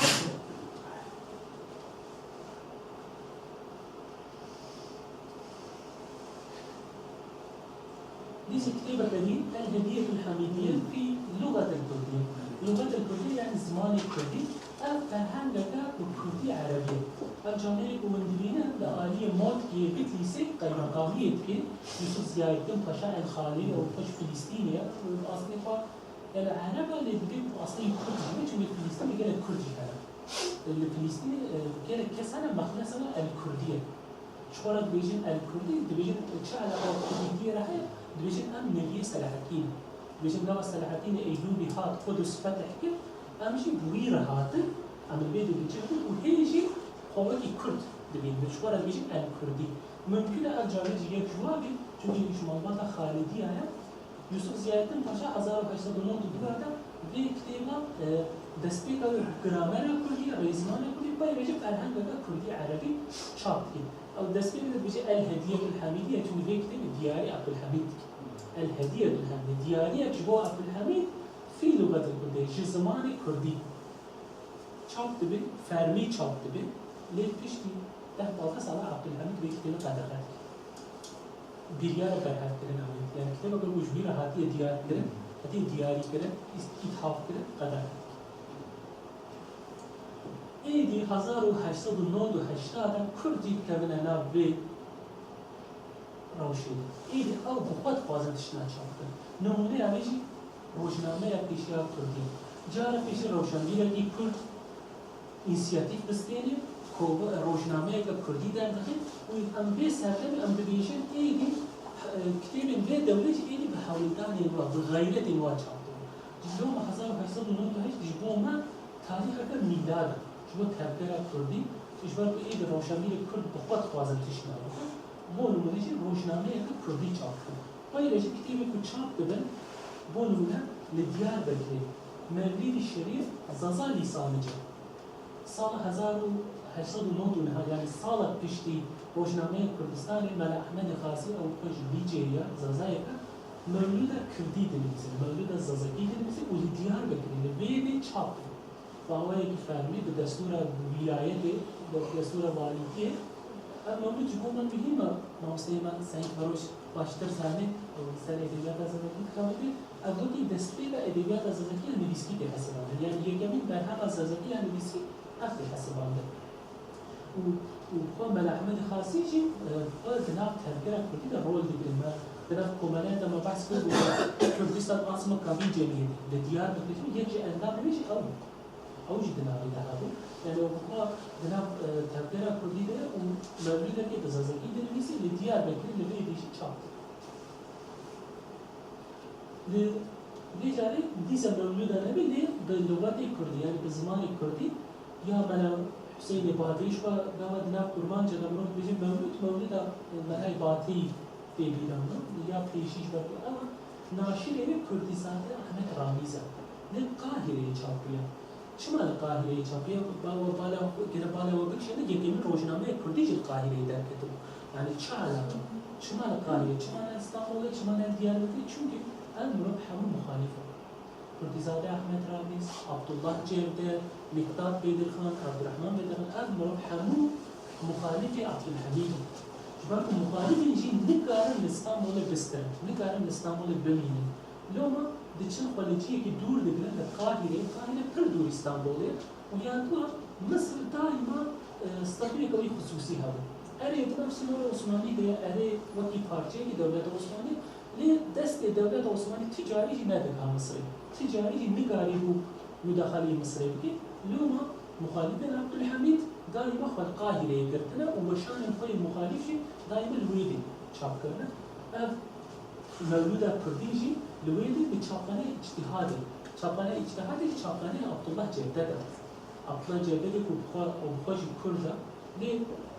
Dîsa kitêbeke dî, El Hediyetul Hamidiye fî Lugatil Kurdiye. Lugatil Kurdiye, yani zimanê kurdî. Ev ferhengeke bi kurdî erebî ye. Ev camêrê ku hûn dibînin, li aliyê Motkiyê Bitlîsê qeymeqamiyê dike. Yusuf Ziyaettin Paşa El Xalilî, ew xwe ji Filîstînê ye. Aslê xwe, yani, ereba, lê divê ku aslê kurd jî be, çimkî Filîstînê gelek kurd jî hene. Li Filîstînê, e, gelek kes hene, mexlesana El Kurdî ye. Ji xwe re dibêjin El Kurdî, dibêjin çi eleqa kurdîtiyê re heye, dibêjin em neviyê Selaheddîn in. Dibêjin gava Selaheddînê Eyyûbî hat Qudus fetih kir, em jî bi wî re hatin, em li vê dê bicih bûn û hê jî xwe wekî kurd dibînin. Ji xwe re dibêjin El Kurdî. Mimkun e ev camêr jî yek ji wan bî, çimkî ji malbata Xalidiya ye. Yusuf Ziyaettin Paşa hezar û heşt sed û nod û du de vê kitêba, e, destpêka wê gramera kurdî, rêzimana kurdî, pey re jî ferhengeke kurdî erebî çap dike. Ew destpêkê de dibêje El Hediyetul Hamidiye, çimkî vê kitêbê diyarî Abdulhamîd dike. El Hediyetul Hamidiye, diyariyek ji bo Abdulhamîd fî lugatil kurdî, ji zimanê kurdî. Çap dibe, fermî çap dibe, lê piştî deh pazdeh sala Abdulhamîd vê kitêbê qedexe dike. Biryara berhevkirina wê, yani kitêbeke ku ji wî re hatiye diyarkirin, hatiye diyarîkirin, îs-, îthafkirin, qedexe dike. Êdî hezar û heşt sed û nod û heşt de kurd jî dikevine nav vê rewşê de. Êdî ew bi xwe dixwazin tiştna çap bikin. Nimûneya wê jî rojnameya pêşiya kurdî. Cara pêşî rewşenbîrekî kurd însiyatîf bistêne, kova-, rojnameyeke kurdî derdixe û em vê serdemê em dibêjin êdî, e, kitêbên vê dewrê jî êdî bi hewldanên wa, bi xeyretên wa çap dibin. Loma hezar û heşt sed û nod û heşt ji bo me tarîxeke mîlad e. Ji bo tevgera kurdî, ji ber ku êdî rewşenbîrê kurd bi xwe dixwaze tiştna bikin, bo nimûne jî rojnameyeke kurdî çap dikin. Pey re jî kitêbê ku çap dibin, bo nimûne li Diyarbekirê Mevlîdî Şerîf Zaza Lîsanice. Sala hezar û Heşt sed û nod û neh, yanî salek piştî Rojnameya Kurdistanê, Mela Ehmedê Xasî, ew xwe ji Lîceyê ye, Zazayek e, mewlûda Kirdî dinivîse, mewlûda Zazakî dinivîse û li Diyarbekirê, li vê dê çap dibe. Bi awayekî fermî, bi destûra wîlayetê, bi destûra walîtiyê, ev mewlûd ji bo me muhîm e. Mamosteyê me Seîd Feroş baştir zanî, ew li ser edebiyata Zazakî kitaba dî, ev wekî destpêka edebiyata Zazakî ya nivîskî tê hesibandin. Yanî yekemîn berhema Zazakî ya nivîskî ev tê hesibandin. Û, û xwe Mela Ehmedê Xasî jî, e, xwe di nav tevgera Kurdî de rol digire. Me di nav komeleya de me behs kir, got, Kurdistan asma kavîn cemiyetî. Li Diyarbekirê jî yek ji endamên wê jî ew bû. Ew jî di navê de hebû. Yanî ew bi xwe di nav, e, tevgera Kurdî de û mewlûdekê bi Zazakî dinivîsî, li Diyarbekirê li vê dî jî çap dike. Li vê carê dîsa mewlûda nebî, lê bi luxetê kurdî, yanî bi zimanê kurdî, ya Mela Huseyinê Bateyî, ji xwe gava di nav Kurmanca de mirov dibêje mewlûd, mewlûda Melayê Bateyî tê bîra min, ya pêşî ji ber ku ew e, naşirê wê Kurdîzade Ehmed Ramîz e. Li Qahireyê çap bûye. Çima li Qahireyê çapiye? Ba-, we bala, gere bala we bikişîne, yekemîn rojnameya kurdî jî li Qahireyê derketibû. Yanî çi eleqe? Çima li Qahireyê? Çima ne li Stenbolê? Çima ne li Diyarbekirê? Çimkî ev mirov hemû muxalîf in. Kurdîzade Ehmed Ramîz, Abdullah Cevdet, Miqdad Bedirxan, Abdurrahman Bedirxan, ev mirov hemû muxalîfê Abdulhemîd in. Ji ber ku muxalîf in jî nikarin li Stenbolê bistirin, nikarin li Stenbolê bimînin. Loma diçin xwe li cihekî dûr digirin, li Qahîreyê, Qahîre pir dûrî Stenbolê û ya dua Misir daîma, e, statuyeke wî xisûsî hebû. Erê di nav sînora Osmanî de ye, erê wekî parçeyekî dewleta Osmanî, lê destê dewleta Osmanî ti carî jî nedigiha Misirê. Ti carî jî nikarîbû mudexeleyê Misirê bike. Loma muxalîfên Abdulhemîd daîma xwe li Qahîreyê girtine û weşanên xwe yê muxalîf jî daîma li wê dê çap kirine. Ev Mewlûda Kurdî jî li wê dê bi çapxaneyê Îctîhadê, çapxaneya Îctîhadê jî çapxaneya Abdullah Cevdet e. Abdullah Cevdetê ku bi xwe, ew bi xwe jî Kurd e, lê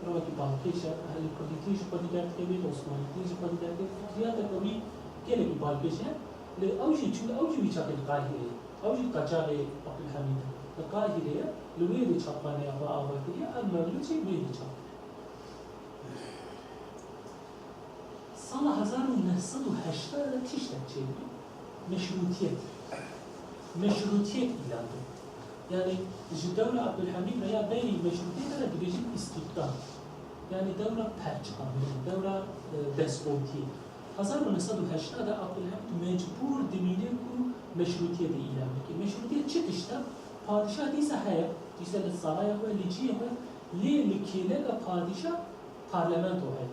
rewekî balkêş e, ehlê Kurdîtiyê jî xwedî derdikeve, li Osmanîtiyê jî xwedî derdikeve, fikriyateke wî gelekî balkêş e. Lê ew jî, çimkî ew jî wî çaxê li Qahîreyê, ew jî qaçaxê Abdulhemîd e. Li Qahîreyê, li wê dê çapxaneya xwe ava kiriye, ev mewlûd jî wê dê çap kiriye. Sala hezar û neh sed û heştê de tiştek çêbû. Meşrûtiyet. Meşrûtiyet îlan bû. Yanî ji dewra Abdulhemîd re ya berî meşrûtiyetê re dibêjin îstîbdad. Yanî dewra perçiqandin, dewra, e, despotiyê. Hezar û neh sed û heştê de Abdulhemîd mecbûr dimîne ku meşrûtiyetê îlan bike. Meşrûtiyet çi tişt e? Padîşah dîsa heye, dîsa li saraya xwe, li cihê xwe, lê li kêleka padîşah parlamento heye.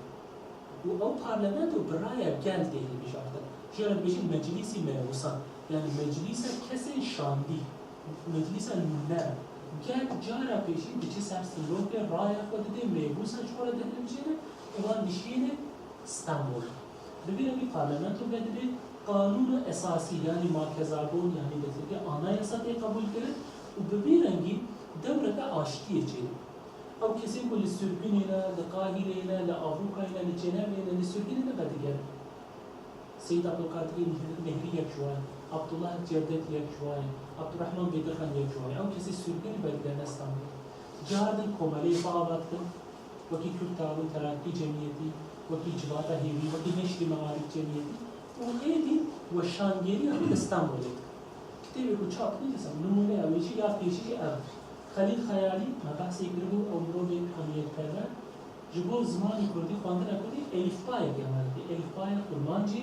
Û ew parlamento bi raya gel tê hilbijartin. Jê re dibêjin Meclîsî Mebûsan, yanî meclîsa kesên şandî, meclîsa nûnerm. Gel cara pêşî diçe ser sînorê, raya xwe dide, mebûsan ji xwe re dihilbijêre û wan dişiyêne Stenbol. Bi vî rengî parlamento vedibe, qanûna esasî, yanî markezabûn, yanî bi tirkî anayasa tê qebûlkirin û bi vî rengî dewreke aştiyê çêdibe. Ew kesên ku li sirgûnê ne, li Qahîreyê ne, li Avrûpayê ne, li Cenevê ne, li sirgûnê ne vedigerin. Seyîd Abdulkadirê Nehrî yek ji wan e, Abdullah Cevdet yek ji wan e, Abdurrahman Bedirxan yek ji wan e. Ew kesê sirgûnê vedigerine Stenbolê. Cardin komeleyê xwe ava dikin, wekî Kürt Taawun Teraqqî Cemiyetî, wekî Civata Hêvî, wekî Neşrî Mearîf Cemiyetî û êdî weşangeriya xwe li Stenbolê dikin. Kitêbê ku çap dikin, mesela nimûneya wê jî ya pêşî jî ev e. Xelîl Xeyalî, me behsê kiribû, ew mirovê hemiyetperwer, ji bo zimanê kurdî, xwendina kurdî, elîfbayek ya me dike. Elîfbaya kurmancî,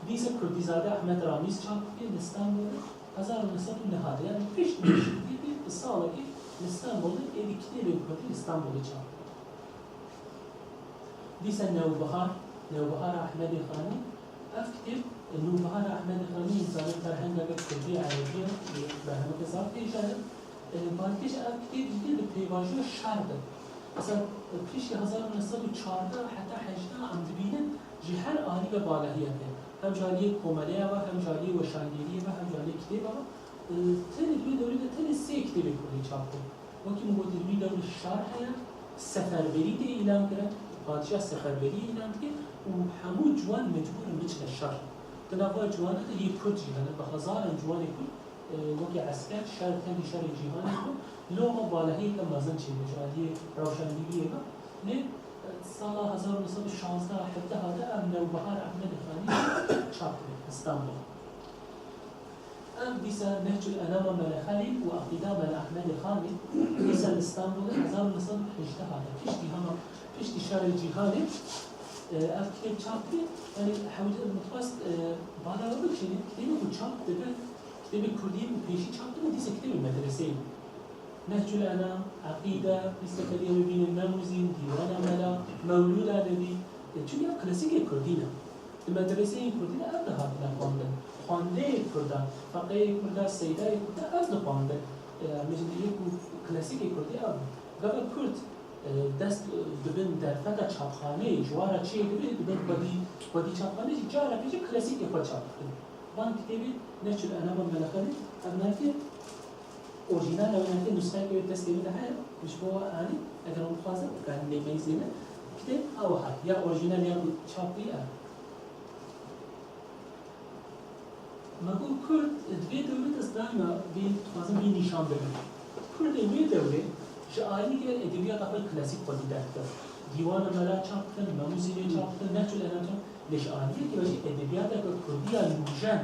dîsa Kurdîzade Ehmed Ramîz çap dike li Stenbolê, hezar û neh sed û neh de, yanî pişt meşrûtiyetê bi salekê li Stenbolê êdî kitêbên kurdî li Stenbolê çap dike. Dîsa Newbihar, Newbihara Ehmedê Xanî, ev kitêb, Nûbihara Ehmedê Xanî, zanim ferhengeke kurdî, erebî ye, berhemeke zaf têja ye. E, balkêşa ev kitêb jî li pêvajoya şer de. Mesela, e, piştî hezar û neh sed û çardeh heta hejdeh em dibînin ji her alî ve balahiyek heye. Hem ji aliyê komeleya ve, hem ji aliyê weşangeriyê ve, hem ji aliyê kitêba ve. E, tenê di wê dewrê de tenê sê kitêbê kurdî çap bûn. Wekî min got, li wî dewrê şer heye, seferberî tê îlan kirin, padîşah seferberiyê îlan dike û hemû ciwan mecbûr in biçine şer. Di nava ciwana de yê kurd jî hene, bi hezaran ciwanê kurd e, wekî esker şer, tevî şerê cîhanê bû. Loma valahiyeke mezin çêbû ji aliyê rewşenbîriyê ve. Lê, e, sala hezar û neh sed û şazdeh hevdeh de ev Newbehar Ehmedê Xanî çap kir li Stenbol. Ev dîsa Nehcul Enama Mele Xelîl û Eqîda Mele Ehmedê Xanî dîsa li Stenbolê hezar û neh sed û hejdeh de piştî hema, piştî şerê cîhanê, e, ev kitêb çap kir. Yanî hewce min xwest, e, bala we biçînim, kitêbê ku çap dibe, kitêbê kurdî ku pêşî çap dibe, dîsa kitêbê medreseyê bû. Nehcul Enam, Eqîde, dîsa kevî em ê bînin Memûzîn, Dîwana Mela, Mewlûda Nebî, e, çunkî ev klasîkê kurdî ne. Di medreseyên kurdî de ev dihatine xwendin. Xwendeyê kurda, feqeyê kurda, seydayê kurda ev dixwendin. E, mecliyê ku klasîkê kurdî ev bû. Gava kurd, e, dest, e, dibin derfeta çapxaneyê, ji wan re çêdibe, dibin xwedî, xwedî çapxaneyê jî cara pêşî klasîkê xwe çap dikin. Van kitêbê Nehcul Enama Mele Xelîl, ev nerkê orîjînal e, wê nerkê nusxeyeke wê destê min de heye, ji bo we anî, eger hûn bixwazin, dikarî lê meyzêne. Kitêb ew heye, ya orîjînal ya ku çap bûye ev. Me got kurd, di vê dewrê de ez daîma vê dixwazim vê nîşan bidim. Kurdên wê dewrê ji alî gel edebiyata xwe klasîk xwedî derdikir. Dîwana Mela çap dikin, Memûzînê çap dikin, Nehcul Enam çap, lê ji aliyekî ve jî edebiyateke kurdî ya nûjen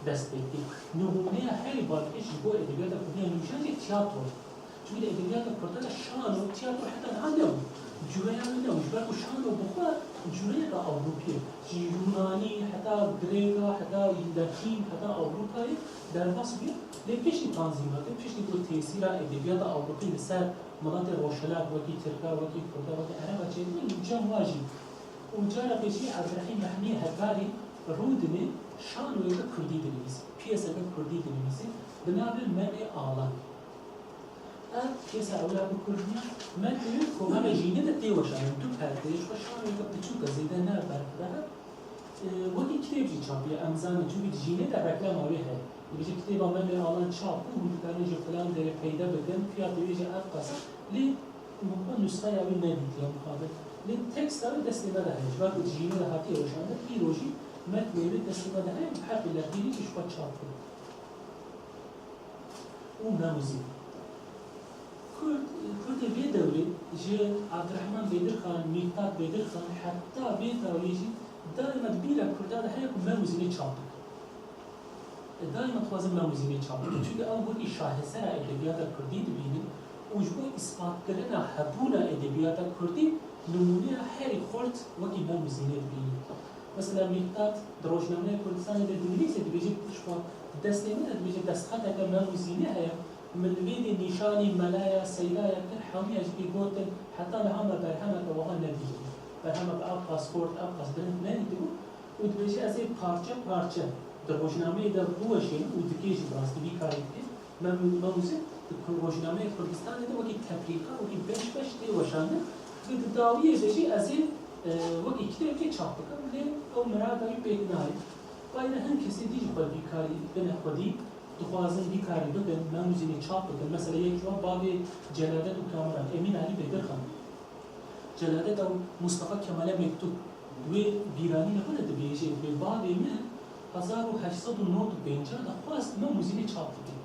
dest pê dike. Nimûneya herî balkêş ji bo edebiyata kurdî ya nûjen jî tiyatro ye. Çimkî di edebiyata kurda de şano, tiyatro heta niha nebû. Cûreya wê nebû. Ji ber ku şano bi xwe cûreyeke Ewropî ye. Ji Yûnanî, heta Grêka, heta Latîn, heta Ewropayê derbas bûye. Lê piştî tanzîmekê, piştî ku tesîra edebiyata Ewropî li ser miletê Rojhilat, wekî Tirka, wekî Kurda, wekî Ereba çêdibe, li cem wa jî. Û cara pêşî Evdirehîm Rehmî Hekarî rûdinê şanoyeke kurdî dinivîsî, piyeseke kurdî dinivîsî, bi navê Memê Alan. Ev piyesa ewla bi kurdî ya, metnê wê di kovana Jînê de tê weşandin, du perdeyê, ji xwe şanoyeke piçûk e, zêde ne berfireh e. E, wekî kitêb jî çapiye, em zanin, çimkî di Jînê de reklama wê heye. Dibêje kitêba Memê Alan çap bû, hûn dikarin ji filan derê peyde bikin, fiyatê wê jî ev qas e. Lê min xwe nusxeya wê nedîtiye mixabin. Lê teksta wê destê me de heye. Ji ber ku di Jînê de hatiye weşandin, îro jî metnê wê destê me de heye, bi heqê lehbîrî jî ji xwe çap bû. Û Memûzîn. Kurd, Kurdê vê dewrê ji Evdirehman Bêdirxan, Mîqdad Bêdirxan heta vê dawiyê jî daîma di bîra Kurda de heye ku Memûzînê çap bikin. Daîma dixwazin Memûzînê çap bikin. Çimkî ew wekî şahesera edebiyata kurdî dibînin û ji bo îspatkirina hebûna edebiyata kurdî nimûneya herî xurt wekî Memûzînê dibînin. Mesela Mîqdad di Rojnameya Kurdistanê de dinivîse, dibêje ji xwe, di destê min de dibêje destxeteke Memûzînê heye, min li vê dê nîşanî melaya, seydaya kir, hemûya jî pê gotin, heta niha me berhemeke wiha nedîtibû. Berhemeke ew qas xurt, ew qas bilind nedîtibû. Û dibêje, ez ê parçe parçe di rojnameyê de biweşênim û dikê jî bi rastî vî karî dike. Mem-, Memûzîn di ku-, rojnameyê Kurdistanê de wekî tefrîqa, wekî beş beş tê weşandin. Lê di dawiyê de jî ez ê, e, wekî kitêbekê çap bikim. Lê ew mirada wî pêk nayê. Bayê de hin kesê dî jî xwe vî karî bine xwedî, dixwazin vî karî bikin, Memûzînê çap bikin. Mesela yek ji wan bavê Celadet û Kamilan, Emîn Alî Bêdirxan. Celadet ew Mustafa Kemal'e mektup, wê bîranîna xwe de dibêje, dibê bavê min hezar û heşt sed û nod û pêncî de xwest Memûzînê çap bike.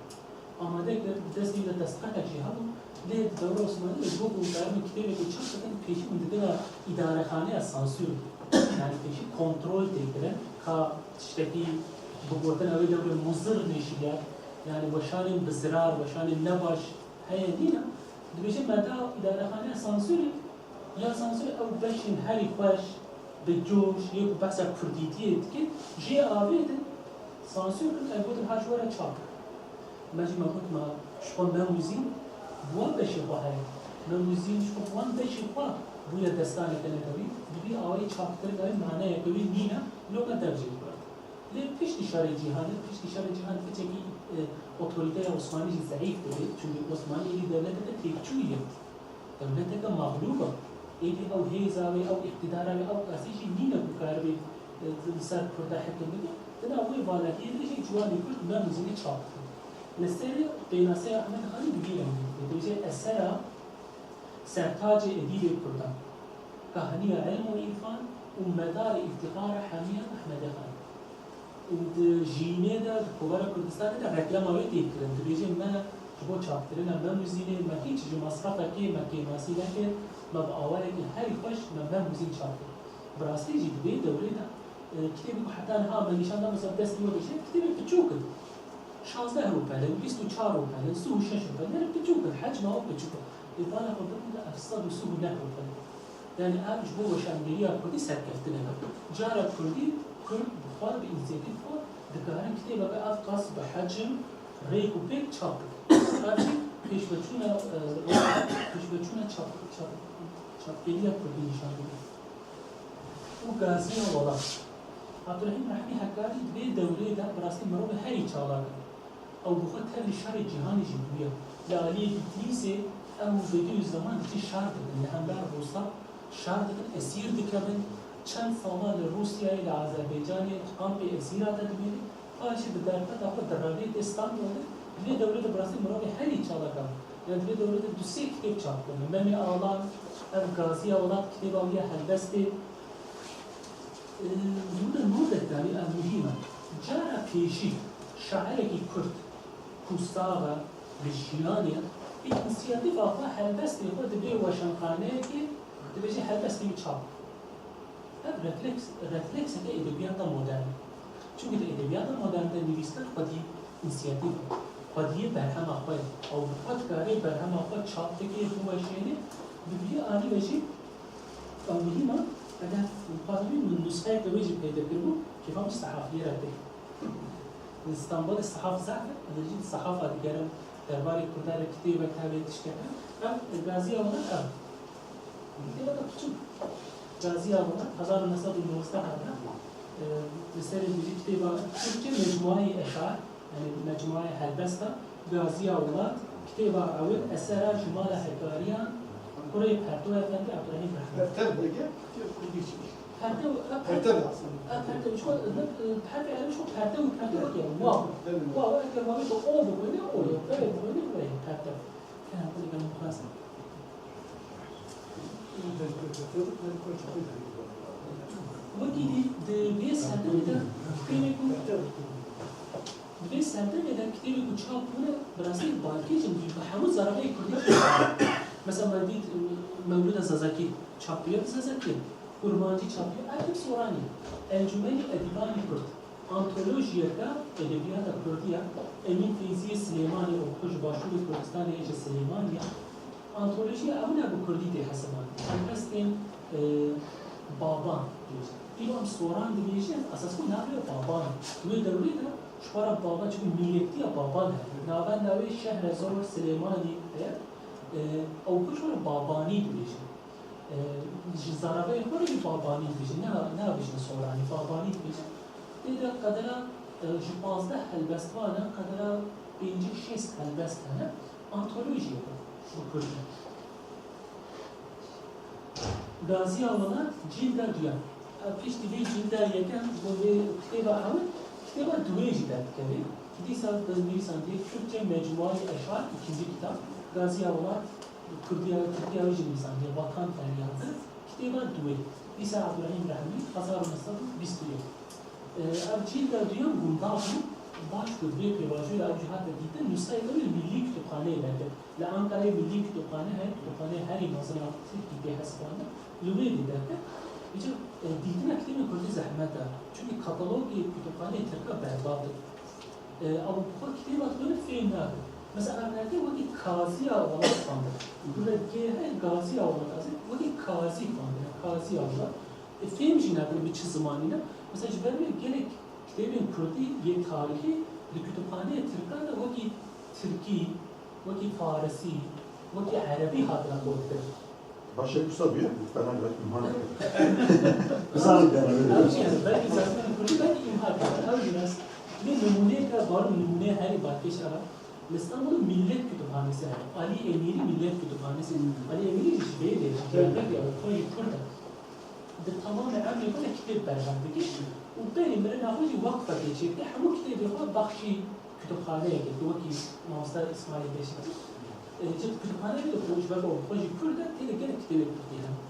Amade kir, bi destê wî de destxetek jî hebû, lê di dewra Osmanî de ji bo ku hûn karibin kitêbekê çap bikin, pêşî hûn didine îdarexaneya sansûrê. Yanî pêşî kontrol tê kirin, ka tiştekî bi gotina wê dewrê muzir nêşîriya, yanî weşanên bi zirar, weşanên nebaş heye nîne, dibêje me da îdarexaneya sansûrê, ya sansûrê ew beşên herî xweş, bi coş, yê ku behsa kurdîtiyê dike, jê avêtin, sansûr kirin, ev gotin, ha ji we re çap. Me jî me got, me ji xwe Memûzîn bi wan beşê xwe heye. Memûzîn ji xwe bi wan beşê xwe bûye destaneke netewî, bi vî awayî çapkirinê maneyeke wê nîne, loma dev jê dibin. Lê piştî şerê cîhanê, piştî şerê cîhanê piçekî, e, otorîteya Osmanî jî zeîf dibe, çimkî Osmanî êdî dewleteke têkçûyî ye. Dewleteke mexlûb e. Êdî ew hêza wê, ew îqtîdara wê, ew kesî jî nîne ku karibê, e, li ser Kurda hekim bike. Di nav wê valahiyê de jî ciwanê Kurd Memûzînê çap dikin. Li serê pênaseya Ehmed Xanî bi vî rengî dibê. Dibêje esera sertacê edîbê Kurdan. Kahniya ilm û îrfan û medarê îftîxara hemiyan Ehmedê Xanî. Di jînê de, di kovara Kurdistanê de reklama wê tê kirin. Dibêje me ji bo çapkirina me muzînê, me hîç ji masrafekê me kêmasî nekir, me bi awayekî herî xweş me me muzîn çap kir. Bi rastî jî di vê dewrê de, e, kitêbê ku heta niha me nîşan da, mesela destê we dişê, kitêbê piçûk in. Şazdeh rûpel in, bîst û çar rûpel in, sî û şeş rûpel in, yani piçûk in, hecma wan piçûk e. Lê bala xwe bikin de ev sed û sî û neh rûpel in. Yani ev ji bo weşangeriya kurdî serkeftineke. Cara kurdî, kurd bi xwe, bi însiyatîf xwe dikarin kitêbeke ev qas bi hecm, rêk û pêk çap bikin. Ev jî pêşveçûna, e, pêşveçûna çap, çap, çapgeriya kurdî nîşan dide. Û gaziya welat. Abdurehîm Rehmî Hekarî di vê dewrê de bi rastî mirovê herî çalak e. Ew bi xwe tevlî şerê cîhanê jî bûye. Li aliyê Bitlîsê ew Bediüzzeman diçin şer dikin, li hember Rûsa şer dikin, esîr dikevin. Çend sala li Rûsyayê, li Azerbaycanê di kampê esîra de dimîne. Paşê bi derfeta xwe direvê tê Stenbolê. Di vê dewrê de bi rastî mirovê herî çalak e. Yani di vê dewrê de du sê kitêb çap kirine. Memê Alan, ev Gaziya Welat kitêba wî ya helbestê. Û de nû de, yani ev muhîm e. Cara pêşî şairekî kurd ku sax e, bi jiyanê, bi însiyatîfa xwe helbestê xwe dibe weşanxaneyekê, dibêje helbestê min çap. Ev refleks, reflekseke edebiyata modern e. Çünkü di edebiyata modern de nivîskar xwedî însiyatîf e. Xwediyê berhema xwe ye. Ew bi xwe dikare berhema xwe çap bike, biweşêne, bi vî alî ve jî ew muhîm e. Eger xwedî min nusxeyeke wê jî peyda kiribû, kêfa min ji sehafiyê re tê. Li Stenbolê sehaf zehf e, ez jî di sehafa digerim, derbarê Kurdan re kitêbek hebe, tiştek hebe. Ev Gaziya Welat ev. Kitêbeke piçûk. Gaziya Welat, hezar û neh sed û nozdeh de, e, li serê dijî kitêba Türkçe Mecmuayê Eşar, yani Mecmuayê Helbesta, Gaziya Welat, kitêba ewil, esera Jimala Hekariyan, kurê Perto Efendi Abdurehîm Rehman. Pertev bege, Kurdî çi? Pertev, e, Pertev lazim. E, pertev, şu, e, pertev, yani şu pertev, pertev, pertev, wow. Wow, eger wabê o bixwîne, o ye. Belê bixwîne, o ye, pertev. Kena xwe digel xwest. Wekî dî di vê serdemê de kitêbê ku, di vê serdemê de kitêbê ku çap bûne, bi rastî balkêş in, bi hemû zaravayê kurdî çap bûne. Mesela me dît, e, Mewlûda Zazakî çap bûye bi Zazakî, Kurmancî çap bûye, ev tim soranî. Encûmenî Edîbanî Kurd. Antolojiyeke edebiyata kurdî ye. Emîn Feyzî yê Silêmanî û xwe ji Başûrê Kurdistanê yê ji Silêmanî ye. Antolojiya ewile bi kurdî tê hesibandin. Helbestên, e, Baban dibêjin. Îro em soran dibêjin, esas xwe navê Baban e. Wê dewrê de ji xwe re Baban, çimkî mîrektiya Baban heye. Navenda wê Şehre Zor Silêmanî heye. E, ew xwe ji xwe re Babanî dibêjin. E, ji zaravayê xwe re jî Babanî dibêjin, ne, nabêjin Soranî, Babanî dibêjin. Tê de qedera, e, ji pazdeh helbestvan e, qedera pêncî şêst helbest hene, antolojiyek e bi kurdî. Gaziya Welat, cîlda duyan. E, piştî vê cîlda yekem ji bo vê kitêba ewil, kitêba duwê jî derdikeve. Dîsa bi nivîsandiye Türkçe Mecmuayê Eşar, ikinci kitap, Gaziya Welat, Kurdiya, Tirkiya wê jî nivîsandiye, Vatan Feryatı, kitêba duwê, Îsa Abdurehîm Rehmî, hezar û neh sed û bîst û yek. Ev cîlda duyan gundar bû, baş ku di vê pêvajoyê de ew jî hate dîtin, nusxeyê wê li Millî Kutubxaneyê derket. Li Ankarayê Millî Kutubxane heye, kutubxaneya herî mezin a Tirkî tê hesibandin, li wê dê derket. Îcar, e, dîtina kitêbên kurdî zehmet e. Çimkî katalogê kutubxaneyê tirka berbat in. E, ew bi xwe kitêba dixwîne fêm nake. Mesela, erneke wekî Kaziya Welat xwendin. Gule gê heye Gaziya Welat, ez ê wekî Kazî xwendin, Kaziya Welat. E, fêm jî nakin bi çi zimanî ne. Mesela, ji ber wê gelek kitêbên kurdî yê tarîxî di kutubxaneyê tirkan de wekî tirkî, wekî farisî, wekî erebî hatine xwendin. Baş e, wisa bûye, bana göre imha kir. Bizanin yani. Ew jî, yani, belkî zaten kurdî, belkî imha kir. Ew jî nas. Vê nimûneyeke, barin nimûneyê herî balkêş e. Li Stenbolê Millet Kütüphanesi heye. Ali Emîrî Millet Kütüphanesi. Ali Emîrî jî ji vê de, ji Diyarbekirê, ew xwe jî kurd e. Di temamê emrê xwe de kitêb berhev dike û berî mirina xwe jî weqfekê çêdike, hemû kitêbê xwe bexşî kutubxaneyekê, ku wekî mamosta Îsmaîl Beşî dît, e, ji kutubxaneyê de xwe ji ber ku xwe jî kurd e, tê de gelek kitêbê kurdî hene.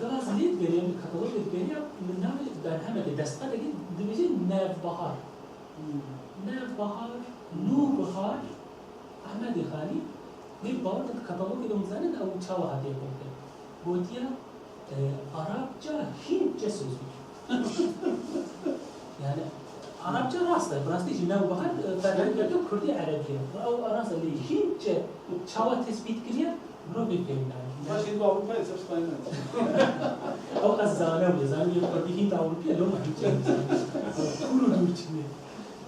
Gava ez lê digeriya, min katalogê digeriya, min navê berhemekê, destxeteke dibêje Nevbahar. Hmm. Nevbahar, Nûbihar, Ehmedê Xalî. Lê bawer ke di katalogê de hûn zanin ew çawa hatiye komkirin. Gotiye, e, Arapça Hintçe sözlük. Yani Arapça rast e, bi rastî jî Newbahar, e, berhemeke Kurdî Erebî ye. Ew rast e, lê Hintçe çawa tespît kiriye, mirovê fêm nake. Baş, hîn bi Ewropayê ser stayî ne. Ew ez zanim, zanim yê Kurdî Hint Ewropî ye, loma Hintçe. Kûr û dûr çinê.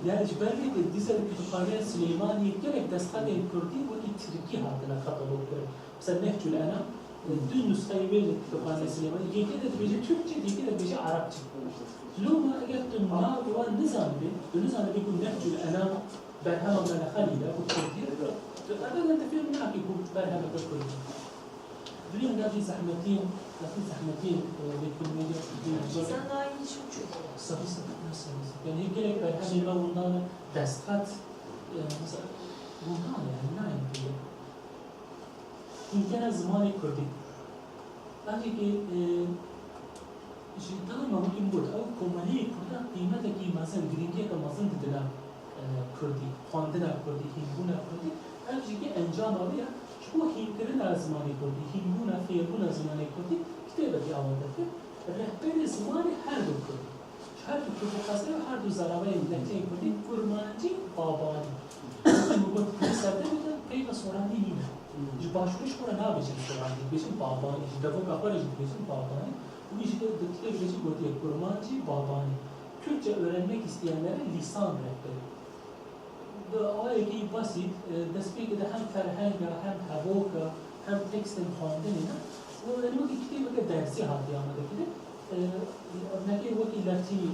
Yani ji ber vê de dîsa li Kutubxaneya Silêmaniyê gelek destxetên Kurdî wekî Tirkî hatine katalog kirin. Mesela Nehcul Enam, e, du nusxeyê wê li Kutubxaneya Silêmaniyê, yekê de dibêje Türkçe, yekê de dibêje Arapçe. Loma eger tu navê wan nizanibî, tu nizanibî ku Nehcul Enam berhema Melexanî ye, ku Kurdî ye, tu ebeden tu fêm nakî ku berhemeke Kurdî ye. Bilî ev jî zehmetî, zehmetî, e, vê kulmê de Kurdî ye. Cîza nayîn çi çi? Sabî, sabî, sabî. Yani gelek berhemên me windan destxet, e, mesela, windan yani nayên pê. Hînkere zimanê Kurdî. Belkî, e, ji daîma wekî min got, ew komeleyê Kurda qîmetekî mezin, girîngiyeke mezin didine, e, Kurdî, xwendina Kurdî, hînbûna Kurdî. Ev jî encama wê ye, ji bo hînkirina zimanê Kurdî, hînbûna, fêrbûna zimanê Kurdî, kitêbekî amade kir. Rehberê zimanê her du Kurd. Ji her du Kurd û Xezrê û her du zeravayên lehçeyên Kurdî, Kurmancî, Babanî. Min got, Kurdî serde bike, peyva Soranî nîne. Ji başûrê ji xwe re nabêjin Soranî, dibêjin Babanî. Ji devoka xwe re jî dibêjin Babanî. Wî jî di kitêbê de jî gotiye, Kurmancî, Babanî. Kürtçe öğrenmek isteyenlere lisan rehberi. Bi awayekî basît, e, destpêkê de hem ferhenga, hem hevoka, hem tekstên xwendinê ne û yani wekî kitêbeke dersî hatiye amadekirin. E, örnekê wekî Latînî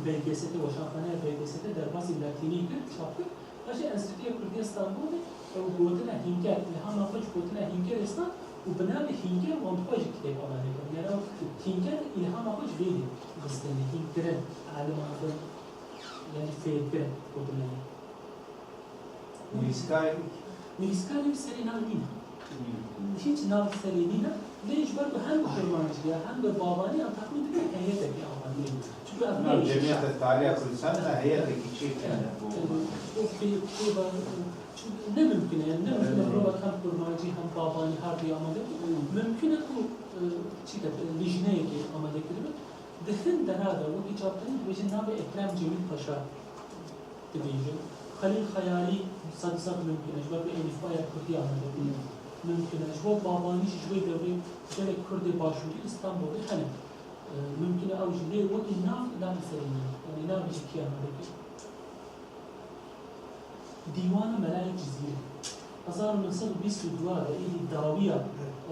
B G S T, Weşanxaneya B G S T derbasî Latînî kir, çap kir. Paşê Enstîtuya Kurdî ya Stenbolê ew gotina hînker, îlhama xwe ji gotina hînkerê stan û bi navê hînker wan bi xwe jî kitêb amade kirin. Yani ew hînker îlhama xwe ji vê dî xistine, hînkirin, elimandin. Yani fêrkirin gotinê. Nivîskarê? Nivîskarê wî serê nav nîne. Nîne. Hiç nav serê nîne. Lê ji ber ku hem bi kurmancî ya, hem bi babanî ya, em texmîn dikin heyetekî avaniye. Çünkü ev ne cemiyete tariha Kurdistanê de heyetekî çêkirine. Evet. O pê-, pê-, çünkü ne mümkün e, yani ne mümkün e, evet, mirovek hem kurmancî hem babanî her duya amade. Evet. Mümkün e ku, e, çi de, e, lijneyekê amade kiribe. Di hin dera de wekî çapkirinê dibêjin navê Ekrem Cemîl Paşa dibêjin. Xelîl Xeyalî sed û sed mimkun e, ji ber ku êlîfbaya kurdî amade bûye. Mimkun e. Ji bo babanî jî ji wê dewrê gelek kurdê başûrî li Stenbolê hene. E, mimkun e ew jî lê wekî nav, navê serê nîne. Yanî navê ji kî amade kir? Dîwana Melayê Cizîrî. Hezar û neh sed û bîst û dua de êdî dawiya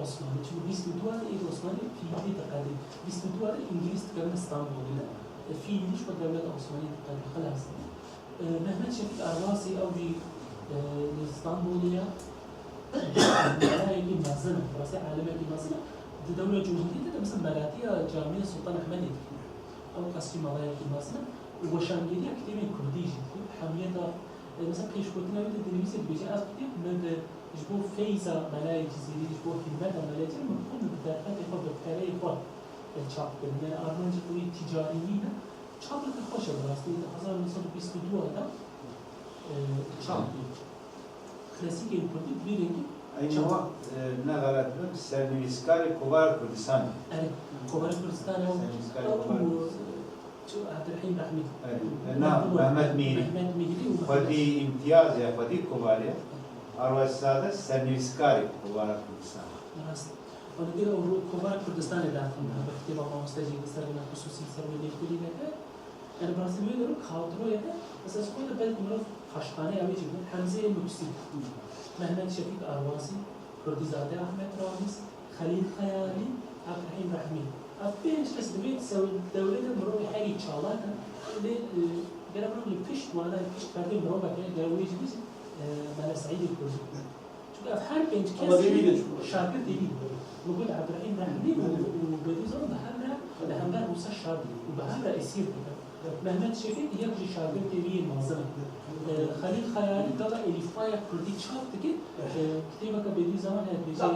Osmanî, çimkî bîst û dua de êdî Osmanî fiîlî diqedî. Bîst û dua de Îngilîz dikevine Stenbolê. E, fiîlî ji xwe dewleta Osmanî diqedî. Xilas. E, Mehmet Şefîk Arwasî ew jî, e, li Stenbolê ye. Melayekî mezin e, rastî alimekî mezin e. Di dewra Cumhuriyetê de, mesela, melatiya Camiya Sultan Ehmedê dikir. Ew qesrî melayekî mezin e. Û weşangeriya kitêbên kurdî jî dikir. Hemiyeta, e, mesela pêşgotina wî de dinivîse dibêje, ev kitêb min bi, ji bo feyza Melayê Cizîrî, ji bo hîrmeta Melayê Cizîrî, min xwe min bi derfetê xwe, bi pereyê xwe, e, çap kirin. Yani armancê xwe wî tîcarî nîne. Çapeke xweş e bi rastî. Di hezar neh sed û bîst û dua de, e, çap bû. Klasîkên kurdî bi vî rengî. Eynî çap. Wext, e, ne xelet bim, sernivîskarê Kovara Kurdistanê. Erê, Kovara Kurdistanê ew, sernivîskarê ew, Kovara Kurdistanê. Çi, Ebdurehîm Rehmî. Erê. Mehmet, na, Mehmet Mîrî. Mehmet Mîrî û xwedî îmtiyaz e, xwedî Kovara ye. Arwes Sade sernivîskarê Kovara Kurdistanê. Rast. Û li Kovara Kurdistanê derxin, bi kitêba mamoste jî li ser wina xisûsî, li ser wê lêkolîneke. Yani bi rastî wê derû kadroyê de, mesela ji xwe de belkî mirov paşxaneyê wê jî bû, Hemzeyê Nuksî, Mehmet Şefîk Arwasî, Kurdîzade Ahmet Ramiz, Xelîl Xeyalî, Ebdurehîm Rehmî. Ev pênc kes di vê sew-, dewrê de mirovê herî çalak in. Lê, e, gere mirov li pişt wana, pişt perdê mirovek heye, gere wê jî bêjin, e, Mele Seîdê Kurdî. Çunke ev her pênc kes şagirtê wî ne. Mugul Ebdurehîm Rehmî û, û Bedî Zor bi hev re li hember Rûsa şer dibin û bi hev re esîr dibin. Mehmet Şefîk yek ji şagirtê wî yê mezin e. E, Xelîl Xeyalî gava elîfbaya kurdî çap dike. E, kitêbeke Bediüzzaman heye dibêje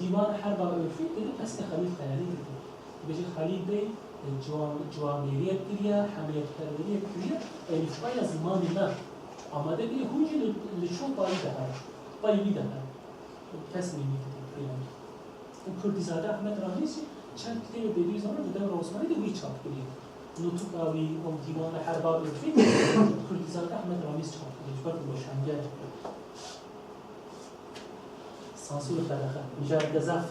Dîwan Herba Urfî, tê de pesnê Xelîl Xeyalî dike. Dibêje Xelîl Bey, e, ciwan-, ciwanbêriyek kiriye, hemiyetperweriyek kiriye, elîfbaya zimanê me amade kiriye, hûn jî li, li ço payî de herin, payî wî de herin. Pesnê wî dike pêvajoyê. Û Kurdîzade Ehmed Ramiz jî çend kitêbê Bediüzzaman di dewra Osmanî de wî çap kiriye. Nûtûka wî, ew Dîwana Herba Urfî, Kurdîzade Ehmed Ramiz çap kiriye, ji ber ku weşangerek e. Sansûr û qedexe, mijareke zaf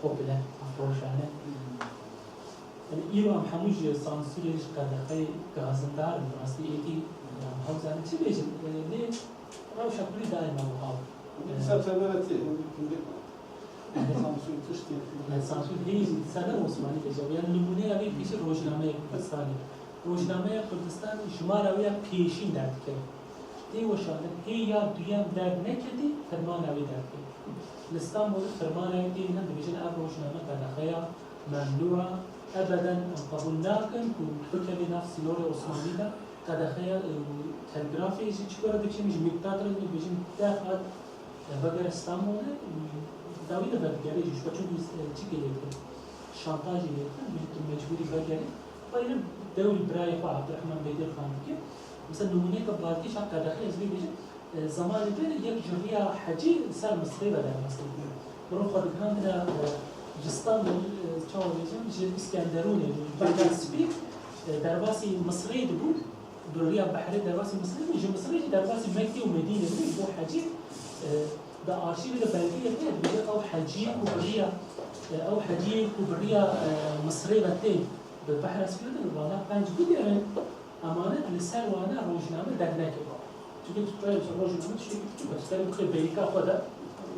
popûler, roşane. Yani, îro em hemû ji sansûrê, ji qedexeyê gazindar in, rastî êdî, yani, em hewzane çi bêjin? E, lê rewşa kurî daîma wiha bû. Dîsa tevera tê, hûn dikundê. Sansûr tiştê. Yani, sansûr hê jî, dîsa ne Osmanî bêje. Yani, nimûneya wê pêşî Rojnameya Kurdistanê. Rojnameya Kurdistanê jimara wê ya pêşîn derdikeve. Tê weşandin, hê ya duyem derneketî, fermana wê derket. Li Stenbolê fermana wê tê, hîn dibêjin ev rojname qedexeya, memnû e, ebeden em qebûl nakin ku bikeve nav sînorê Osmanî de, qedexe ye, û telgrafê jî çi kore diçin, ji Mîktat re dibêjin, derhat, e, vegere Stenbolê, û dawî de vedigere jî, ji xwe çû, e, çi lê dikin, şantajê lê dikin, dibêjin tu mecbûrî vegerî. Xweyne dewrî birayê xwe Abdurrahman Bedir Xan dike. Mesela nimûneyeke balkêş a qedexê ez vê bêjim. E, zemanê berê yek ji riya hecî li ser Misirê ve derbas dibû. Mirov xwe digihandine, e, ji Stenbol, e, çawa bêjim, ji Îskenderûnê, ji Bega Spî, e, derbasî Misirê dibû. Bi riya behrê derbasî Misirê dibû. Ji Misirê jî derbasî Mekkê û Medînê dibû. Ji bo hecî, e, di arşîvê de belgeyek heye, dibêje ew heciyê ku bi riya, e, ew heciyê ku bi riya, e, Misirê ve tên bi Behra Spî ve tên, wana qenc bigerin. Emanet li ser wana rojname derneke. Çunke tu çawa ji rojname tiştekî biçûk e, tu serê bixê bêrîka xwe de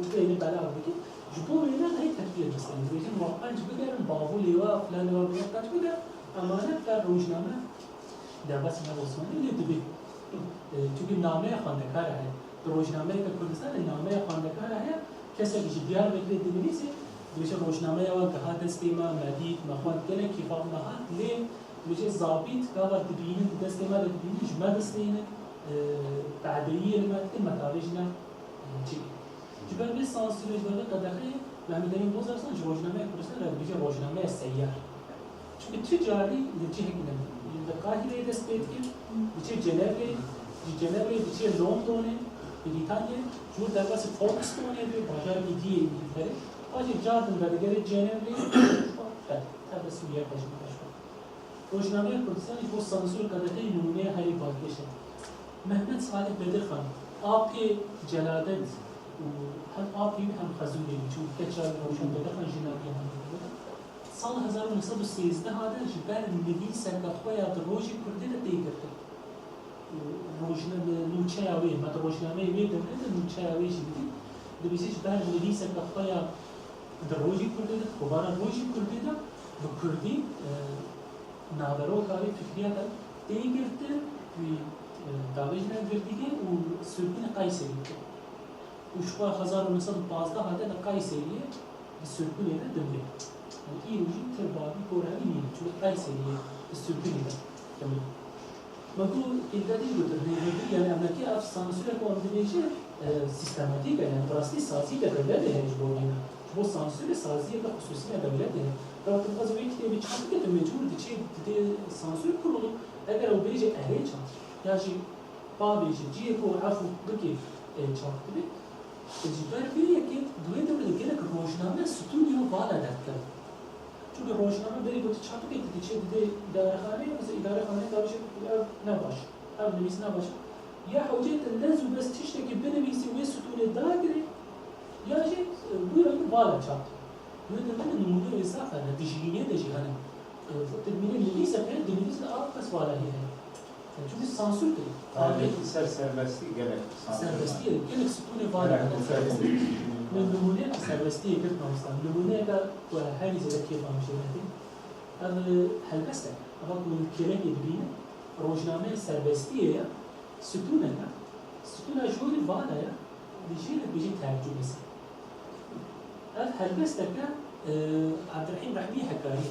û bênî belav bikî. Ji bo wêne hey tepkiyê distên. Dibêjin, wa qenc bigerin, bavû lê wa, filan lê wa, bigerin, qenc bigerin. Emanet ber rojname derbasî nav Osmanî lê dibê. E, çunke nameya xwendekara heye. Di rojnameyeke Kurdistanê nameya xwendekara heye, kesek ji Diyarbekirê dinivîsê, dibêje rojnameya we giha destê me, me dît, me xwend, gelek kêfa me hat, lê dibêje zabît gava dibînin, di destê me de dibînin, ji me distênin, e, tehdeyiyê li me dikin, me tavê jî ne, e, çi bikin. Ji ber vê sansûrê, ji ber vê qedexeyê, Mehmet Emîn Bozarsan ji rojnameya Kurdistanê re dibêje rojnameya seyyar. Çunke tu carî li cihekî ne. Li Qahireyê dest pê dike, diçe Cenevreyê, ji Cenevreyê diçe Londonê, Brîtanyayê, ji wir derbasî Folkestonê dibê, bajarekî dî yê Îngilterê, paşê car din vedigere Cenevreyê, tev de Sûriye xwe ji xwe. Rojnameya Kurdistanê ji bo sansûr û qedexeyê nimûneya herî balkêş e. Mehmet Salih Bedirxan, apê Celadet û hem apê wî hem xezûrê wî, çunke keça wî Rewşen Bedirxan jina wî ye hemû. Sala hezar û neh sed û sêzdeh de ji ber nivîseke xwe ya di Rojê Kurdê de tê girtin. Û rojna-, nûçeya wê, me di rojnameyê wê devrê de nûçeya wê jî didî. Dibêje ji ber nivîseke xwe ya di Rojê Kurdê de, kovara Rojê Kurdê de bi kurdî, e, naveroka wê, fikriyata tê girtin, wî, e, davêjine girtîgehê û sirkûnê Qeyserî dike. Û ji xwe hezar û neh sed û pazdeh de li Qeyseriyê di sirkûnê de dimrê. Û îro jî tir bavî kora wî nîne, çunke Qeyseriyê di sirkûnê de dimrê. Me ku kêlî te dî gotin, rêvebirî, yani em nekê ev sansûre ku em dibêjin, e, sîstematîk e, yani bi rastî saziyeke dewletê heye ji bo vê ne. Ji bo sansûrê saziyeke xisûsî ya dewletê heye. Ew tu dixwaze wê kitêbê çap bike, tu mecbûr diçê didê sansûr kurulû. Eger ew bêje erê çap, ya jî bavêje cihê ku efû bike, e, çap dibe. Ji ber vê yekê di wê devrê de gelek rojname stûnê vala derdikevin. Çunke rojname berî ku tu çap bike, tu diçe didê îdarexaneyê, mesela îdarexaneyê davêje ev ne baş, ev nivîs ne baş. Ya hewce te lez û bez tiştekî binivîsî wê stûnê dagirê, ya jî, e, bûyî vala çap. Wê de, wê de nimûne wê zaf hene, di jiyînê de jî hene. E, tu dimînî nivîsek heye, dinivîsin, a qas vala hê heye. Çunke sansûr kirî. Avêtî ser serbestî gelek sansûr. Serbestî, gelek stûnê vala hene. Min nimûneyeke serbestiyê girt, mamosta. Nimûneyeke ku herî zêde kêfa min jê re tê. Ev, e, helbest e. Eva ku kêlekê dibînin, rojnameyê serbestiyê ye, stûneke, stûna jorî vala ye, li jê re dibêje tercumesi. Ev helbesteke, e, Ebdurehîm Rehmî Hekarî.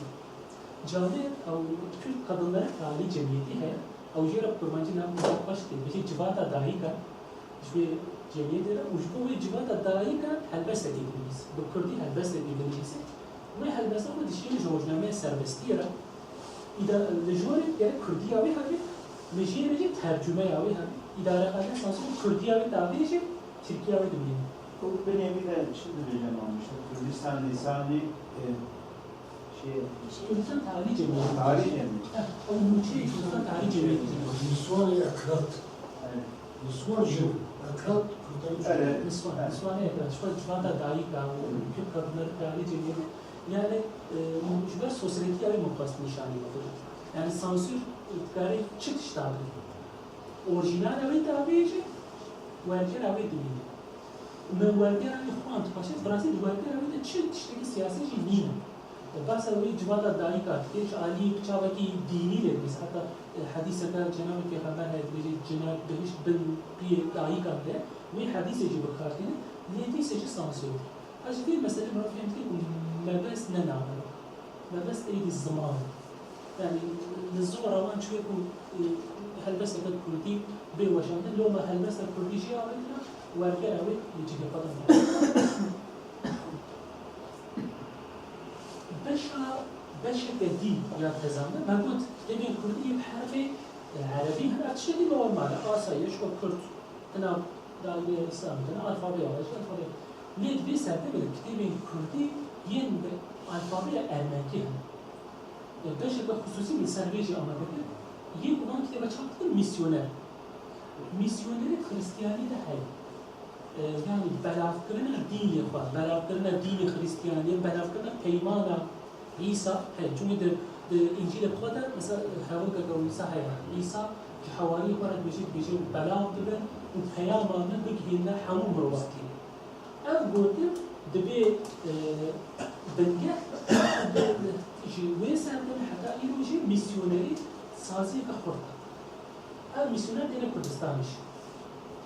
Canê ew Kürt Kadınları Tarihi Cemiyeti heye, ew jê re bi kurmancî navê xwe xweş dibêje civata dayika, ji vê cemiyetê re û ji bo wê civata dayika helbestekê dinivîse, bi kurdî helbestekê dinivîse, wê helbesta xwe dişîne ji rojnameya Serbestiyê re, îda-, li jorê gerek kurdiya wê hebe, li jêrê jî tercumeya wê hebe, îdarekariya sansûrê kurdiya wê davêje, tirkiya wê dimîne. Û binê wî de çi dibêje mamoste? Kurdistan lîsanê, e, Şey, Kurdistan Tarihi Cemiyeti. Tarihi Cemiyeti. Heh, o nûçeyê Kurdistan Tarihi Cemiyeti. Niswanê Ekrat. Evet. Niswan jin. Ekrat Kurdan. Evet. Niswan, evet. Niswanê Ekrat. Ji xwe civata dayika, Kürt Kadınları Tarihi Cemiyeti. Yani, e, ji ber sosyolojîya wê min xwest nîşanî bixwe. Yani sansür, e, dikare çi tişta bike. Orjînala wê davêje, wergera wê dimîne. Min wergera wî xwend, paşê bi rastî di wergera wî de çi tiştekî siyasî jî nîne. Behsa wî civata dayika dike, ji alî çavekî dînî lê dibîse. Heta, e, hedîseke Cenabê Pêxember heye, dibêje, Cinek bihişt bin piyê dayikan de, wê hedîsê jî bi kar tîne, lê dîse jî sansûr. Ez ji vê meselê mirov fêm dike ku mebest ne name ye. Mebest êdî ziman e. Yani li zora wan çûye ku, e, helbesteke kurdî bê weşandin, loma helbesta kurdî jê avêtine, wergera wê li cihê xwe de nebe. Beşa, beşeke dî ya tezane, me got, kitêbên kurdî yên herfê, e, erebî hene, ev tiştekî normal e, asayiş û kurd. Tena dawiyê Îslamê, tena alfabeya xwe, ji alfabeya. Lê di vê serdemê de kitêbên kurdî yên bi alfabeya ermenkî hene. E, beşeke xusûsî min ser vê jî amade kir. Yê ku van kitêbe çap dikin, Misyoner. Misyonerê Xristiyanî de heye. E, yanî belavkirina dînê xwe, belavkirina dînê Xristiyanî, belavkirina peymana Îsa, he, çunke di, di Încîlê xwe de, mesela, hevokeke wisa heye. Îsa ji hewariyê xwe re dibêje, dibêje, belav bibin û peyama min bigihîne hemû mirovatiyê. Ev gotin dibe, e, bingeh, ji wê serdemê heta îro jî misyonerî saziyeke xurt e. Ev misyoner têne Kurdistanê jî.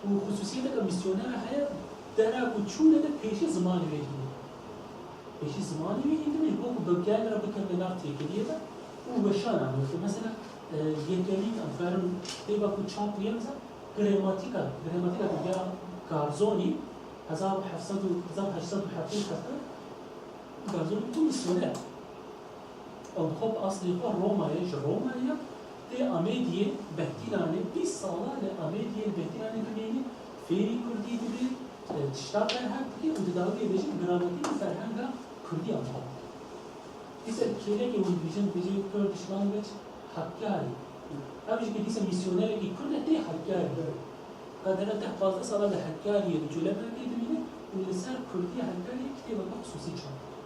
Û xusûsiyeteke misyonera heye, dera ku çûne de pêşî zimanê wê hînê. Pêşî zimanê wê hîn dibe, ji bo ku bi gel re bikeve nav têkiliyê de û weşana wê. Mesela, e, yekemîn, em karin kitêba ku çap bûye, mesela, Gramatîka, Gramatîka ya Garzonî, hezar û heft sed û, hezar û heşt sed û heftê û heft, Garzonî ku misyoner. Ew bi xwe bi aslê xwe Roma ye, ji Roma ye, tê Amêdiyê, Behtîlanê, bîst sala li Amêdiyê, li Behtîlanê dimîne, fêrî kurdî dibe, e, tişta berhev dike û di dawiyê de jî gramatîk û ferhenga kurdî anqe dike. Dîsa kêlekê hûn dibêjin, dibêje Kurdish language Hakkari. Ew jî ke dîsa misyonerekî kurd e, tê Hakkari. Qedere deh pazdeh sala li Hakkari'yê di Colemêrgê dimîne û li ser kurdiya Hakkari'yê kitêbeke xisûsî çap dike.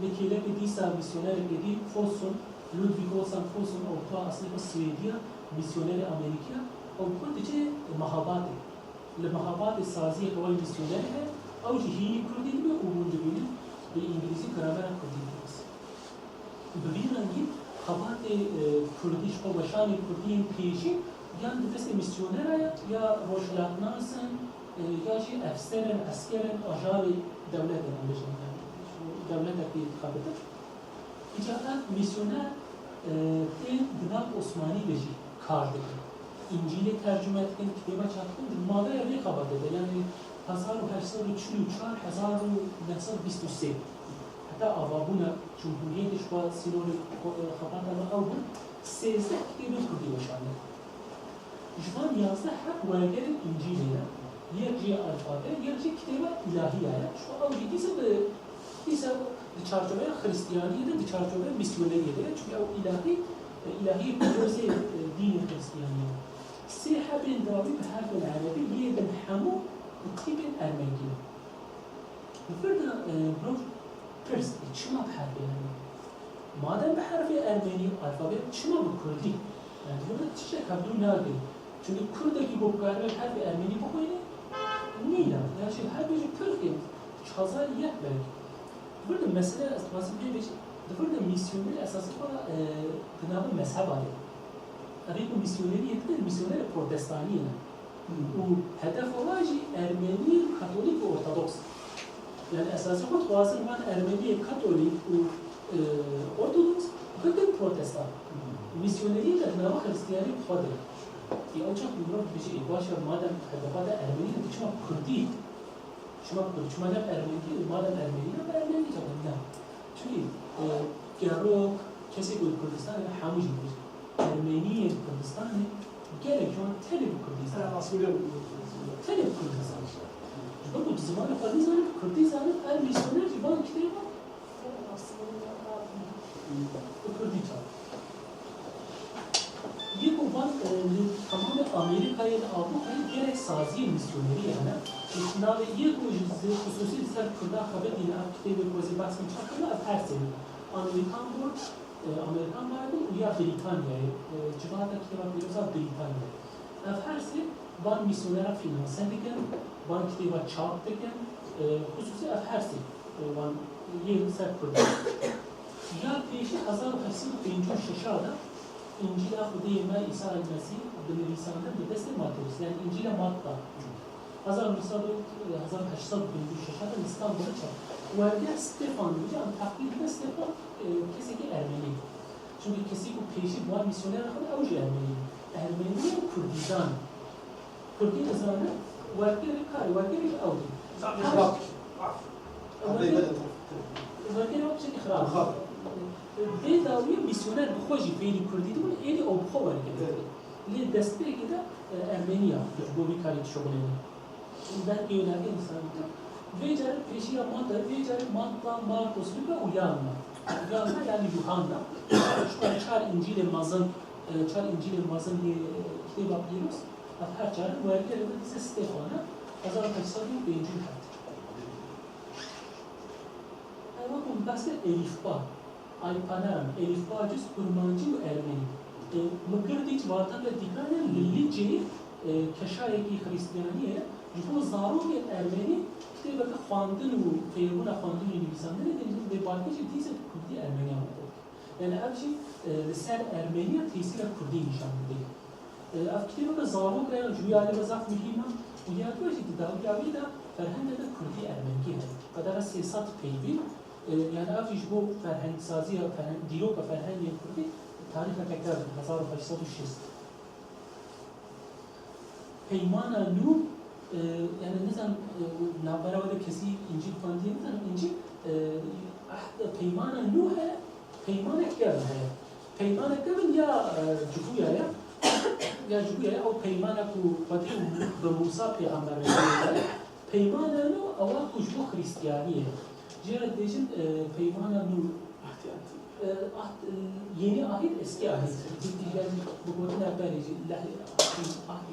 Lê kêlekê dîsa misyonerekê dî Fosun, Ludwig Olsen Fosun, ew xwe aslê xwe Swêdî ye, misyonerê Amerîkî ye, ew xwe diçe Mehabatê. Li Mehabatê saziyeke wê misyonerê heye, ew jî hînî kurdî dibe û hûn dibînin bi îngilîzî gramera kurdî dinivîse. Bi vî rengî xebatê, e, kurdî, ji xwe weşanê kurdî yên pêşî yan di destê misyoneran ya, ya rojhilatnas in, e, ya jî efser in, esker in, ajanê dewletê, em bêjin, yani, dewletekî dixebite. Îca ev misyoner, e, tên di nav Osmanî de jî kar dikin. Încîlê tercume dikin, kitêba çap dikin, di maveya vê xebatê de, yani hezar û heşt sed û çil û çar, hezar û neh sed û bîst û sê, heta avabûna Cumhuriyetê ji xwe sînorê xwe-, xebata me ew bûn, sêzdeh kitêbên kurdî weşandin. Ji van yazdeh heb wergerên Încîlê ne, yek jî alfabe, yek jî kitêba îlahiya ye. Ji xwe ew jî dîsa bi, dîsa di çarçoveya Xristiyaniyê de, di çarçoveya misyoneriyê de ye. Çunke ew îlahî, îlahiyê pîrozê, e, dînê Xristiyaniyê ye. Sê hebên dawî bi herfên erebî, yê din hemû bi tîpên ermenkî ne. Li vir de, e, mirov pirs dike, çima bi herfê ermenî? Madem bi herfê ermenî alfabe, çima bi kurdî? Yani, di vir de tiştek hevdû nagire. Çünkü kurdekî ku bikaribe bi herfê ermenî bixwîne, nîne. Ya jî herfê jî pir ê, çaza yek belkî. Di vir de mesele, ez dixwazim pê bêjim, di vir de misyonerî esasî xwe, e, di nava mezheba de. Evê ku misyonerî yê didin, misyonerê protestaniyê ne. Û hedefa wan jî Ermeniyên Katolîk û Ortodoks. Yani esasê xwe dixwazin van Ermeniyê Katolîk û, e, Ortodoks Bikin protestan. Misyoneriyê de di nava Xristiyanî bi xwe de. Ê, ew çax ku mirov dibêje, ê, baş e, madem H D P de Ermenî ne, çima Kurdî? Çima Kurd? Çima ne Ermenî? Madem Ermenî ne, bi Ermenî çax ne? Çimkî, e, gerok, kesê ku li Kurdistanê ne, hemû jî dibêjin. Ermeniyên Kurdistanê gelek ji wan tenê bi Kurdî zanin. Tenê bi Kurdî zanin. Ji ber ku bi zimanê xwe nizanin, bi Kurdî zanin, ev misyoner jî van kitêba bi Kurdî çap. Yê ku van, e, li temamê Amerîkayê, li Avrupayê gelek saziyên misyonerî hene. Navê yê ku ji zi-, xisûsî li ser Kurda xebitîne, ev kitêbê ku ez ê behs min çap kirine, ev Hersê ne. Anglican Board, e, Amerikan Bible û ya Brîtanyayê, e, civata kitêba pîroz a Brîtanyayê. Ev Hersê van mîsyonera fînanse dikin, van kitêba çap dikin, e, xisûsî ev Hersê, e, wan yê li ser Kurd. Ya pêşî hezar û heşt sed û pêncî û şeş de Încîla Xwedê me Îsa El Mesîh bi nivîsandin bi destê Matewis, yani Încîla Matta. Hezar û neh sed û, hezar û heşt sed û pêncî û şeş de li Stenbolê çap. Werger Stefan dibêje, em teqlîd dikin Stefan, e, kesekî Ermenî. Çimkî kesî ku pêşî bi wan mîsyonera xwe de ew jî Ermenî ye. Ermeniyên Kurdîzan. Kurdî dizane, wergerê karê, wergerê ew dî. Zaten Her xirab. Af. Werger-, Bey, bele, tamam. Wergerê ew tiştekî xirab. Xirab. Bê dawiyê mîsyoner bi xwe jî fêrî Kurdî dibûn, êdî ew bi xwe werger. Evet. Lê destpêkê de, e, Ermeniya ji bo vî karî dişuxulîne. Belkî wê navê însan dike. Vê carê pêşiya Mata, vê carê Mata, Markus, Luka û Yanna. Yanna yani Yuhanna. Ji xwe çar Încîlê mezin, e, çar Încîlê mezin yê, e, kitêba pîroz, ev her çarin wergerê me dîse Stêfan e, hezar û heşt sed û pêncî û heft. Ew wekî min behs kir, elîfba. Alpanaran, elîfba cûz kurmancî û ermenî. E, min kir dî civatan de dîkane li Liceyê, e, keşayekî xrîstiyanî ye. Ji bo zarokên ermenî kitêbeke xwendin û fêrbûna xwendin û nivîsandinê dê, dê balkê jî dîse bi kurdî ermeniya min got. Yani ev jî, e, li ser ermeniya tesîra kurdî nîşan dide. E, ev kitêbeke zarok e, ji wî alî ve zaf muhîm e û ya du jî di dawiya wî de ferhengeke kurdî ermenkî heye. Qedera sê sed peyvîn, e, yani ev jî ji bo ferhengsaziya, ferheng-, dîroka ferhengê kurdî tarîxeke kevn, hezar û heşt sed û şêst. Peymana nû, e, yani nizanim, e, navbera we de kesî Încîl xwendiye, nizanim Încîl, e, ehd, peymana nû heye, peymanek kevn heye. Peymanek kevn ya, e, cihûya ye, ya cihûya ye, ew peymana ku Xwedê û bi Mûsa pêxember re kiriye. Peymana nû ewa ku ji bo Xrîstiyaniyê ye. Jê re dibêjin, e, peymana nû. Ehtiyat. E, ahd, e, yeni ahit, eski ahit. Bi, bi, yani, bi gotina berê jî, leh-, ahd, ahd,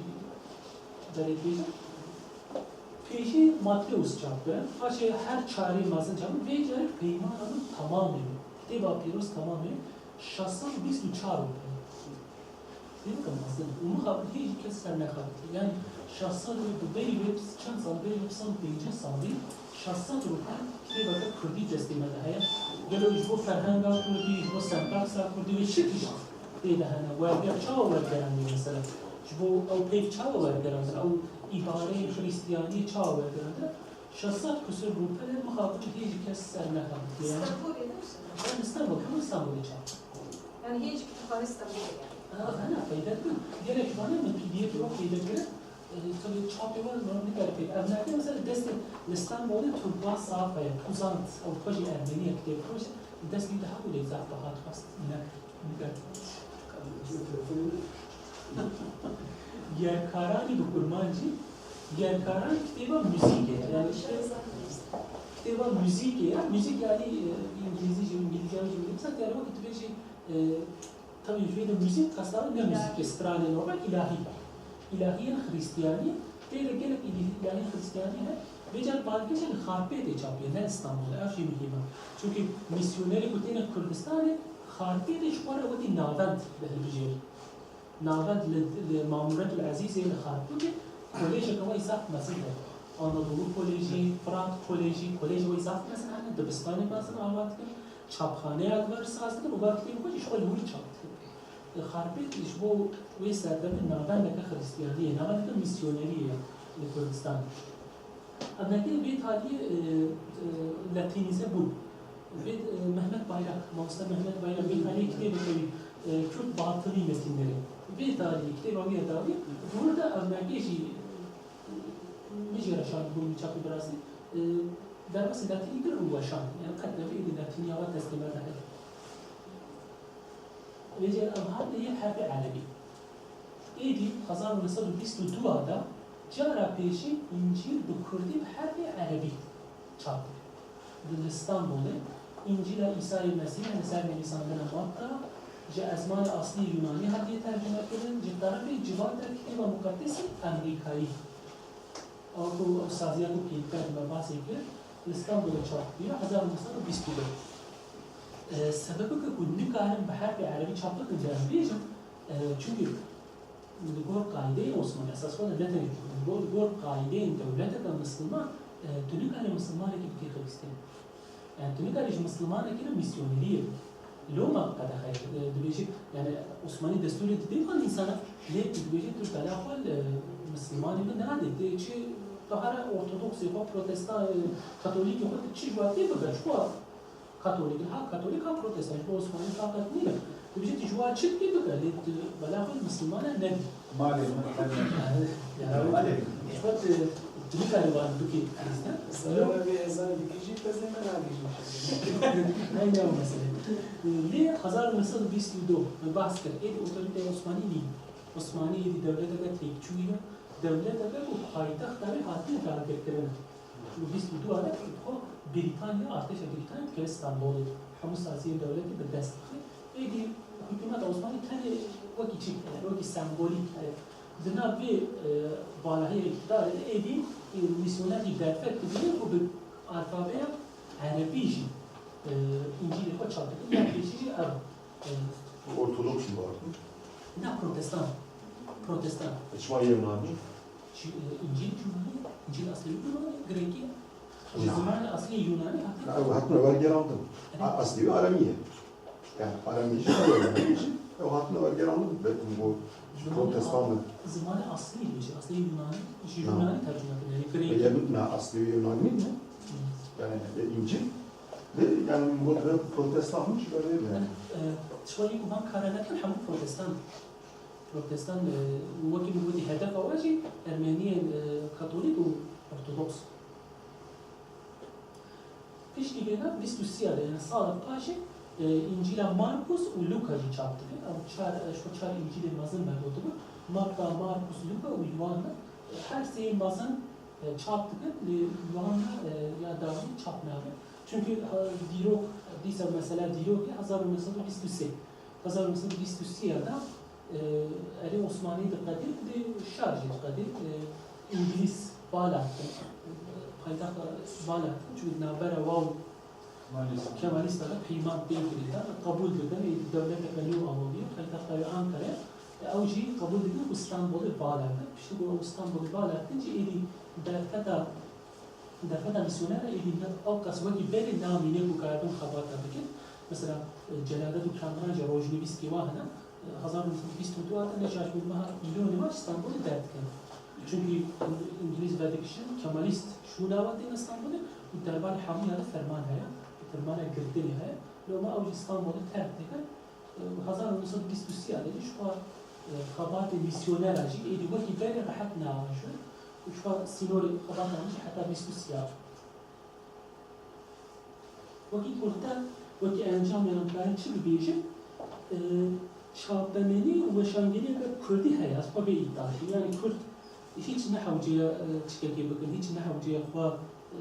berê dibêjin. Pêşî Mateus çap kirin, paşê her çarê mezin çap kirin, vê carê peymana nû tamamê, kitêba pîroz tamamê, şeş sed û bîst û çar rûpel. Dîroka mezin û mixabin hê jî kes ser nexebitiye. Yani şeş sed û bi berî vê çend sal, berî vê sed û pêncî salî şeş sed rûpel kitêbeke kurdî destê me de heye. Gelo ji bo ferhenga kurdî, ji bo sempersa kurdî wê çi tişt tê de hene? Werger çawa wergerandî mesela? Ji bo ew peyv çawa wergerandin? Ew îbareyên xrîstiyaniyê çawa wergerandin? Şeş sed kusur rûpelê mixabin hê jî kes ser nexebitiye. Stenbolê ne? Ben Stenbol, hemû Stenbolê çap. Yani hê jî kitêbxanê Stenbolê yani. Ha, hene, feyde dikin. Gelek ji vane min P D F wek feyde kirin. E, tabii çapê wan min nikare pê. Ev neke mesela destê li Stenbolê Turkuaz Sahaf heye. Uzant, ew xwe jî ermenî ye, kitêbfroş e. Dest wî de hebû lê zaf biha dixwest. Ne, nikare. Yerkaranî bi kurmancî, Yerkaran kitêba muzîkê ye. Yani işte kitêba muzîkê ye. Muzîk yani, e, îngilîzî jî, îngilîzî jî, mesela yani wekî tu bêjî, e, Tabii ji vê de muzîk qesta ne muzîkê stranê normal, îlahî. Îlahiyên Xristiyanî, tê de gelek îlî-, îlahiyên Xristiyanî hene. Vê car balkêş li Xarpêtê çapiye, ne Îstanbulê. Ev jî muhîm e. Çunkî misyonerê ku têne Kurdistanê, Xarpêtê ji xwe re wekî navend dihilbijêr. Navend li, li Mamuret el Ezîzê li Xarpêtê, kolejeke wê zaf mezin heye. Anadolu Kolejî, Firat Kolejî, kolejê wê zaf mezin hene, dibistanê mezin ava dikin. Çapxaneya li vir saz dikin û va kitêbê xwe jî ji xwe li wir çap dikin. Xarpêt ji bo wê serdemê navendeke Xristiyaniyê, navendeke misyoneriyê ye li Kurdistan. Em nekê vê taliyê, e, e, latînîze bûn. Vê, e, Mehmet Bayrak, mamoste Mehmet Bayrak, vê tarihê kitêbeke wî, e, Kürt Batılı Metinleri. Vê tarihê kitêba wî ye dawî, di wir de ev mekê jî, e, min jê re şahid bûm, çaxî bi rastî, e, derbasî latînî kir û weşand. Yani qet nebê êdî latîniya we destê me de heye. Vêca ev hate yê herfê erebî. Êdî hezar û neh sed û bîst û dû de cara pêşî Încîl bi kurdî bi herfê erebî çap bû. Di Stenbolê Încîla Îsayê Mesîh li ser nivîsandina Matta ji ezmanê aslî Yunanî hatiye tercumekirin, ji terefê civata Kitêba Muqeddesê Amerîkayî. Ew ku ew saziya ku pêdîka me basê kir, li Stenbolê çap bûye hezar û neh sed û bîst û du. E, sebebeke ku nikarin bi herfê erebî çap bikin, de em bêjin, e, çunkî li gor qaîdeyên Osmanî, esas xwe de ne tenê Kurd, li gor, li gor qaîdeyên dewleteke misilman, e, tu nikarî misilmanekî bikî xebîstîn. Yani, tu nikarî ji misilmanekî re mîsyoneriyê bikî. Loma qedexe ye, e, dibêjî, yani, Osmanî destûrê didê van însana, lê tu dibêjî tu bela xwe li misilmanê min nenadê. Tu çi, tu here ortodoksê xwe, protestan, e, katolîkê xwe, tu çi ji we tê bike, çi xwe Katolîk, ha Katolîk, ha Protestan, ji bo Osmanî taqet nîne. Dibêje tu ji wa çi dikî bike, lê tu bela xwe Misilmane nedî. Malê min, malê min. Malê min. Xwe tu, tu nikarî wan bikî Xirîstan. Salona vê ezan dikî jî pezê me nagihîjî. Hey, ne o mesele. Lê hezar û neh sed û bîst û du me behs kir, êdî otorîteya Osmanî nî. Osmanî êdî dewleteke têkçûyî ye. Dewleteke ku paytexta wî hatiye dagirkirin. Li bîst û du de xwe Brîtanya, artêşa Brîtanya dikeve Stenbolê. Hemû saziyên dewletê bi dest dixe. Êdî hikûmeta Osmanî tenê wekî çi heye, wekî sembolîk heye. Di nav vê, e, balahiyê îqtidarê de êdî, e, mîsyoner jî derfet dibîne ku bi alfabeya erebî jî, e, Încîlê xwe çap dikin. Ya pêşî jî ev, e, Ortodoks mi var? Na, protestan. Protestan. Çima Yunanî? Ji, e, Încîl Yunanî, Încîl aslî Yunanî, Grekî. Ji zimanê aslî Yunanî hatiye. Ew hatine wergerandin. Evet. A-, aslî wî Aremî ye. Yani Aremî jî, Yunanî jî, ew hatine wergerandin. Belkî bu protestan. Zimanê aslî, ji aslî Yunanî, ji Yunanî tercüme kirin. Yani Grekî. Ev ne aslî wî Yunanî ne? Hı. Yani, e, Încîl. Ve yani bu protestan jî böyle yani. E, tiştê ku van kare nekin, hemû protestan. Protestan, e, wekî min gotî, hedefa we jî Ermeniyên, e, Katolîk û Ortodoks. Piştî vêna bîst û sê de, yani sala paşê, e, Încîla Markus û Luka jî çap dibe. Ew çar, e, ji xwe çar Încîlê mezin me gotibû. Matta, Markus, Luka û Yuhanna, e, her sê mezin, e, çap dibe, lê Yuhanna, e, ya dawî çap nabe. Çunkî, e, dîrok, dîsa mesela dîrokê hezar û neh sed û bîst û sê. Hezar û neh sed û bîst û sê de, e, erê Osmanî diqedê, dê şar jî diqedê, e, Îngilîz bala dikin, e, paytexta bala dikin, çunkî navbera wa û Kemalîsta de peyman pê kirî de, qebûl dikin, ê dewleteke nû ava bûye, paytexta wê Ankara ye, e, ew jî qebûl dikin ku Stenbolê bala dikin, piştî ku ew Stenbolê bala dikin jî êdî derfeta Derfeta mîsyonera êdî ne ew qas wekî berê namîne ku karibin xebata bikin. Mesela, e, Celadet û Kamran jî rojnivîskê wa hene, e, hezar û neh sed û bîst û du de ne şaş bin meha Îlonê me ji Stenbolê derdikin. Çunkî Îngilîz vedikişin, Kemalîst şûna we têne Stenbolê û derbarê hemûya de ferman heye, fermana girtinê heye. Loma ew jî Stenbolê terk dikin. Hezar û neh sed û bîst û sê de jî ji xwe, e, xebatê mîsyonera jî êdî wekî berê rehet neajon û ji xwe sînorê xebatan jî heta bîst û sê. Wekî kurte, wekî encamê em dikarin çi bibêjin? E, çapemenî û weşangeriyeke kurdî heye, ez xwe vê îdia dikim. Yani kurd Hîç nehewceye, e, tiştekê bikin, hîç nehewceye xwe, e,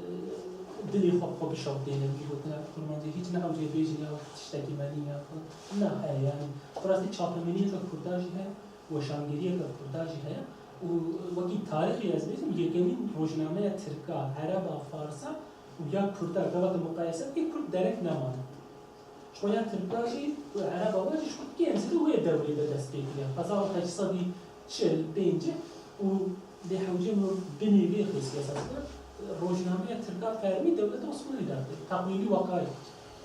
dilê xwe bi xwe bişewitêne, wî gotina kurmancî, hîç nehewceye bêjin ya tiştekî me nîne ya xwe. Na heye, yani, bi rastî çapemeniyeke kurda jî heye, weşangeriyeke kurda jî heye û wekî tarîxê ez bêjim, yekemîn rojnameya tirka, ereba, farsa û ya kurda, gava tu muqayese bikî, kurd derek nemane. Ji xwe ya tirka jî û ereba we jî ji xwe kêm zêde wê dewrê de dest pê kiriye. Hezar û heşt sed û çil û pênc û lê hewce min binê vê xêzî esas kir, rojnameya tirka fermî dewleta Osmanî derdikir. Teqwîmî Weqayî.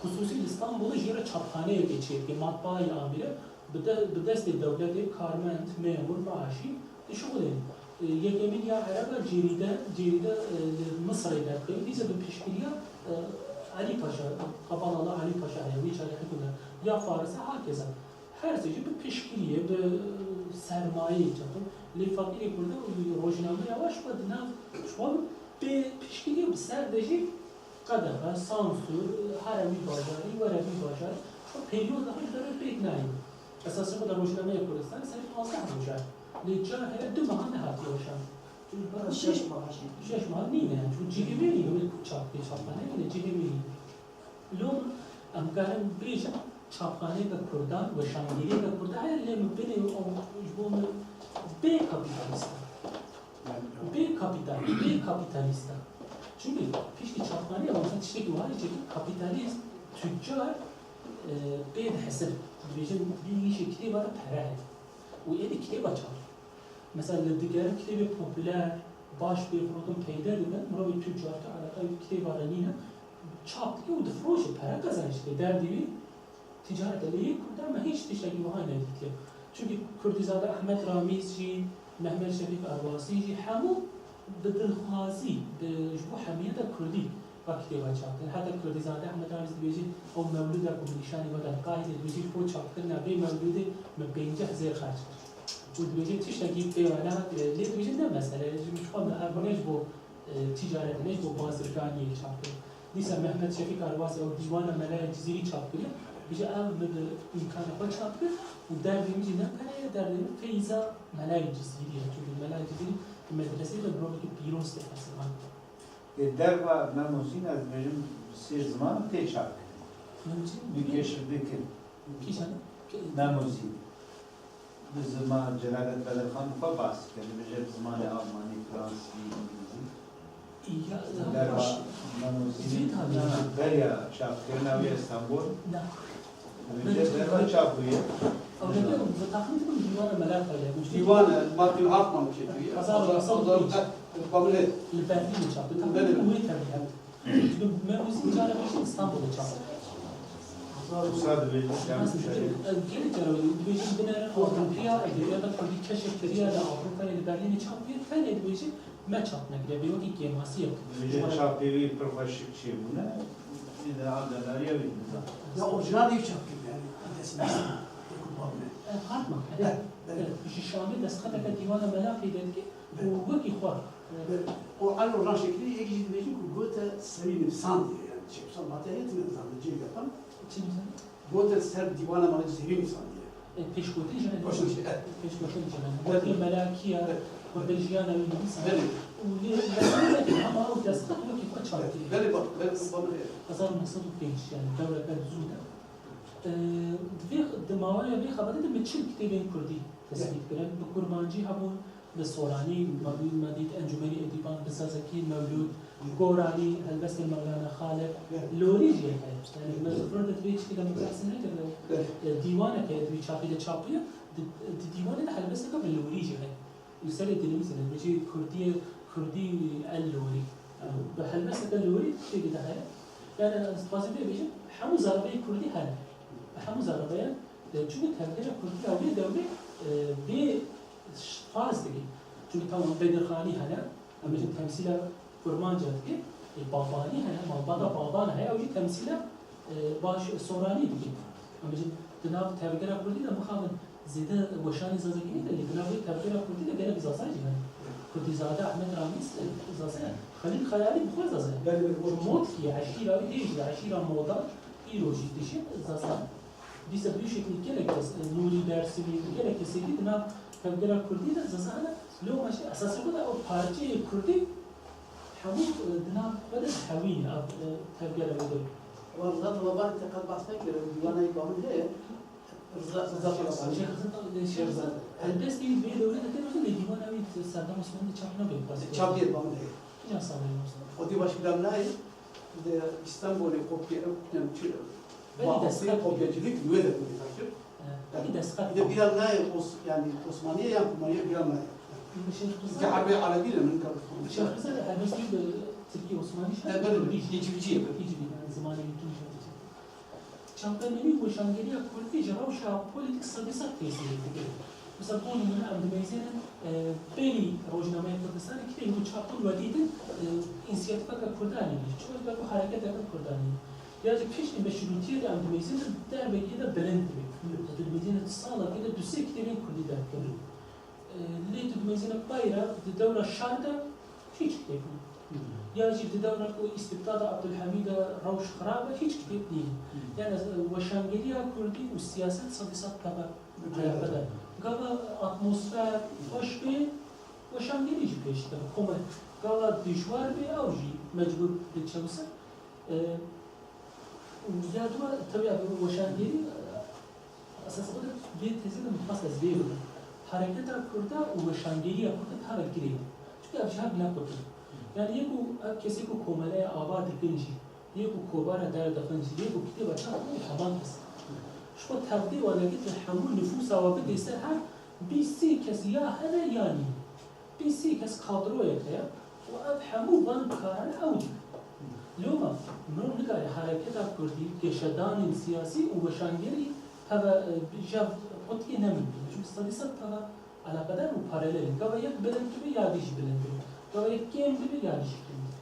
Xisûsî li Stenbolê jê re çapxaneyekê çêdike, matbaayê amîre, bi de-, bi destê dewletê karmend, memûr, meaşî dişuxulên. E, yekemîn ya ereba Cerîde, Cerîde, e, li Misirê derdikeve, dîsa bi piştgiriya, e, Elî Paşa, Kapanala Elî Paşa heye, wî çare hikûmet, ya Faris e, hakeza. Her tiştî bi piştgiriyê, bi sermayeyê çape. Lê feqîrê Kurda û rojnameya we ji xwe di nav, ji xwe bê piştgiriyê û bi ser de jî qedexe, sansûr, here wî bajarî, were vî bajarî, ji xwe peryoda xwe ji derve pêk nayê. Esasê xwe de rojnameya Kurdistanê serê pazdeh roja. Lê car heye du meha nehatiye weşandin. Şeş meha jî. Şeş meha nîne, yani, çû cihê wê nîne, wê ku çap bê, çapxane nîne, cihê wê nîne. Lom em karin bêjin, çapxaneyeke Kurdan, weşangiriyeke Kurdan heye, lê min binê ew ji bo min bê kapîtalîst e. Bê kapîtal, bê kapîtalîst e. Çimkî piştî çapxaneyê, ew tiştekî wiha jî çêkir, kapîtalîst, tucar, e, pê dihesibin. Dibêjin, vî îşê kitêba de pere heye. Û êdî kitêba çap. Mesela li digerin kitêbê populer, baş bê firotin peyde dibin, mirovê tu careke eleqeyê kitêba re nîne, çap dike û difiroşe, pere qezenç dike. Derdê wî ticaret e. Lê yê Kurda me hîç tiştekî wiha nedîtiye. Çimkî Kurdîzade Ehmed Ramîz jî, Mehmet Şefîk Arwasî jî hemû bi dilxwazî, bi, ji bo hemiyeta Kurdî va kitêba çap kirin. Heta Kurdîzade Ehmed Ramîz dibêjî, ew mewlûda ku bi nîşanî we de Qahîrê dibêjî, ji bo çapkirina vê mewlûdê min pêncî hezar xerc kir. Û dibêje tiştekî pê ve nehat, lê dibêje ne mesele, ji min xwe bi ev ne ji bo, e, ticaret, ne ji bo bazirganiyê çap kir. Dîsa Mehmet Şefîk Arwasî ew dîwana Melaya Cizîrî çap kiriye, dibêje ev min bi îmkana xwe çap kir û derdê min jî ne pere ye, derdê min feyza Melaya Cizîrî ye. Çimkî Melaya Cizîrî di medreseyê de mirovekî pîroz tê hesibandin. Lê derva Mem û Zîn ez dibêjim bi sê ziman tê çapkirin. Mem û Zîn? Bi keşifdê kin. Kîjan? Mem û Zîn. Bi ziman Celadet Bedirxan bi xwe bas dike. Dibêje bi zimanê Almanî, Fransizî, Îngilîzî. Ya, derva Mem û Zîn. Zîn tabii. Beriya çapkirina wî Stenbol. Na. Dibêje derva çap bûye. Ew deke, bi texmîn dikim dîwana Mela Xelîl e. Dîwana Martin Hartmann çêkiriye. Hezar û neh sed û pênc. Li Berlînê çap bû. Belê. Texmîn dikim wê tevî hebû. Mem û Zîn cara pêşî Stenbolê çap bû. Wisa dibêjin, yanlış. Gelek cara dibêjin, binêrin Ewropiya, edebiyata Kurdî keşf kiriye, li Ewropayê, li Berlînê çap bûye, tenê dibêjin, me çap nekiriye, bê wekî kêmasiyek. Dibêje çapê wî pir xweşik çêbûne, lê de alîkarîya wî nizam. Ya orîjinalê wî çap kirine, yani, destnîşan, wekî babine. E, Hartmann, e, belê. E, ji Şamê destxeteke dîwana Mela peyde dike û wekî xwe. Belê. O Alo Raşekirî yek jî dibêjin ku gote serî nivîsandiye, yani, çêpsan materyê tine nizam, cihê yapan. Çi nivîsandiye? Gote ser dîwana Mala Cizîrî nivîsandiye. E, pêşgotin jî hene. Pêşgotin jî hene. Belê. Gotin Mela Kiya, belê, gotin jiyana wî nivîsand. Belê. Û lê, lê, lê, ama ew destxet wekî xwe çap kiriye. Belê, bak, belê, bak, belê. Hezar û neh sed û pênc, yani dewreke zû de. E, di vê, di mawaya vê xebatê de me çil kitêbên kurdî tespît kirin. Bi kurmancî hebûn, Li Soranî, me dî-, me dît Encûmenî Edîban bi zazakî, Mewlûd, Goranî, helbestên Mewlana Xalid, Lorî jî heye. Yani, me ji vir de divê çikî de min behs nekirine. E, dîwanek heye, di wî çapê de çap bûye, di, di dîwanê de helbesteke bi Lorî jî heye. Li serê dinivîsîne, dibêjî Kurdiyê, Kurdî el Lorî. Yani, bi helbesteke Lorî tiştekî de heye. Yani, ez dixwazim vê bêjim, hemû zerrebeyê Kurdî hene. Hemû zerrebeyan, e, çimkî tevgera Kurdî ya wê dewrê, e, bê Ş-, farz dibî. Çimkî tamam Bedirxanî hene, em bêjin temsîla Kurmanca dike, e, Babanî hene, malbata Baban heye, ew jî temsîla, e, baş Soranî dike. Em bêjin di nav tevgera Kurdî de mixabin zêde weşanê Zazakî nîne, lê di nav vê tevgera Kurdî de gelek Zaza jî hene. Kurdîzade Ehmed Ramîz, e, Zaza ye. Xelîl Xeyalî bi xwe Zaza ye. Belê, belê, ji Motkî ye, eşîra wî hê jî, eşîra Modan, îro jî dişî Zaza ye. Dîsa bi wî şeklî gelek kes, e, Nûrî Dersimî û gelek kesê dî di nav tevgera Kurdî de Zaza hene. Loma jî esasê xwe de ew parçeyê Kurdî hemû, e, di nav xwe de dihewîne ev, e, tevgera wê de. Wan Rıza Talebanî te qet behs nekir, ew dîwana yê ba min heye. Rıza, Rıza Talebanî. Şêx Rıza Tal-, Şêx Rıza helbestê wî di vê dewrê de tê, lê dîwana wî di Serdar Osmanî de çap nebûye. Çap yê ba min heye. Kîjan salê wisa? Xwedî baş bîra min nayê. Di Îstanbulê kopya, yani, çi, Belê, bağımsız destxet kopyacılık nüve de kurdî kir. Evet, belê, destxet. Bir de bîra nayê Os-, yani, Osmaniye yan Kurmaniye bîra nayê. Şêx Rıza, Erbê Erebî ne min kabul. Şêx Rıza de helbestî bi Tirkî Osmanî jî, Evet, belê, Kurdî jî. Hicivî ye. Hicivî, yani, zimanê Hicivî jî. Çapemenî û weşangeriya Kurdî ji rewşa polîtîk sedî sed tesîrê dike. Mesela, bo nimûne, em dimeyzênin, e, berî Rojnameya Kurdistanê kitêbê ku çap bûn we dîtin, e, însiyatîfeke Kurdanî bû. Çi wek ku hereketeke Kurdanî. Ya jî piştî meşrûtiyê de em dimeyzînin derbekê de bilind dibe. Em dimeyzînin salekê de du sê kitêbên kurdî derdikin. E, lê tu dimeyzîne pay re di dewra şar de hiç kitêb nîne. Ya jî di dewra ku îstibdada Abdulhamîd e rewş xirab e, hiç kitêb nîne. Yani, e, weşangeriya kurdî û siyaset sedî sed peve eleqedar. Gava atmosfer xweş bê, weşangerî jî pêş dikeve. Koma gava dijwar bê, ew jî mecbûr diçewise. E, û ya dua, tabii, abi, weşangerî, e, esas xwe de vê tezê de min xwest ez vê bibim. Hareketa Kurda û weşangeriya Kurda tava girê. Çünkü ev ji hev nequtin. Yani yê ku ev kesê ku komeleya ava dikin jî, yê ku kovara derdixin jî, yê ku kitêba çap dikin jî heman kes. Ji xwe tevdê wan nekir, hemû nifûsa wan bidê ser hev, bîst sî kes ya hene ya nîne. Bîst sî kes kadroyek heye û ev hemû van karane ew dikin. Loma mirov nikare hareketa kurdî, geşedanên siyasî û weşangerî peve, e, bi jev qutiyê nemîne. Çünkü sedî sed peve eleqedar û paralel in. Gava yek bilind dibe, ya dî jî bilind dibe. Gava yek kêm dibe, ya dî jî kêm dibe.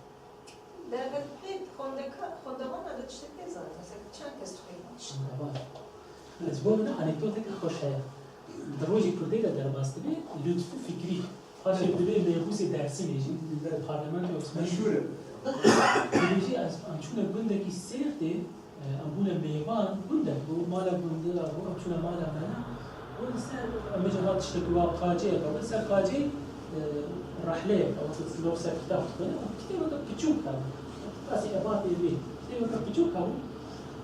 Dervekê xwendeka-, xwendevana de tiştek tê zanîn. Mesela çend kes dixwînin? Xwendevan. Ji bo min anekdoteke xweş heye. Di rojî Kurdê de derbas dibe, Lutfî Fikrî. Paşê dibê mêbûsê Dêrsimê jî, li ber parlamentoya Osmanî. Meşhûr e. Dibêjî, ez, em çûne gundekî Sêrtê, e, em bûne mêvan, gundek bû, mala gundê bû, em çûne mala me ne. Û li ser, em bêjin, va tiştekî wa qaceyek e, li ser qacê, e, rehleyek e, wekî li ser kitap dixwîne, kitêbeke piçûk hebû. Qasî ebatê vê, kitêbeke piçûk hebû.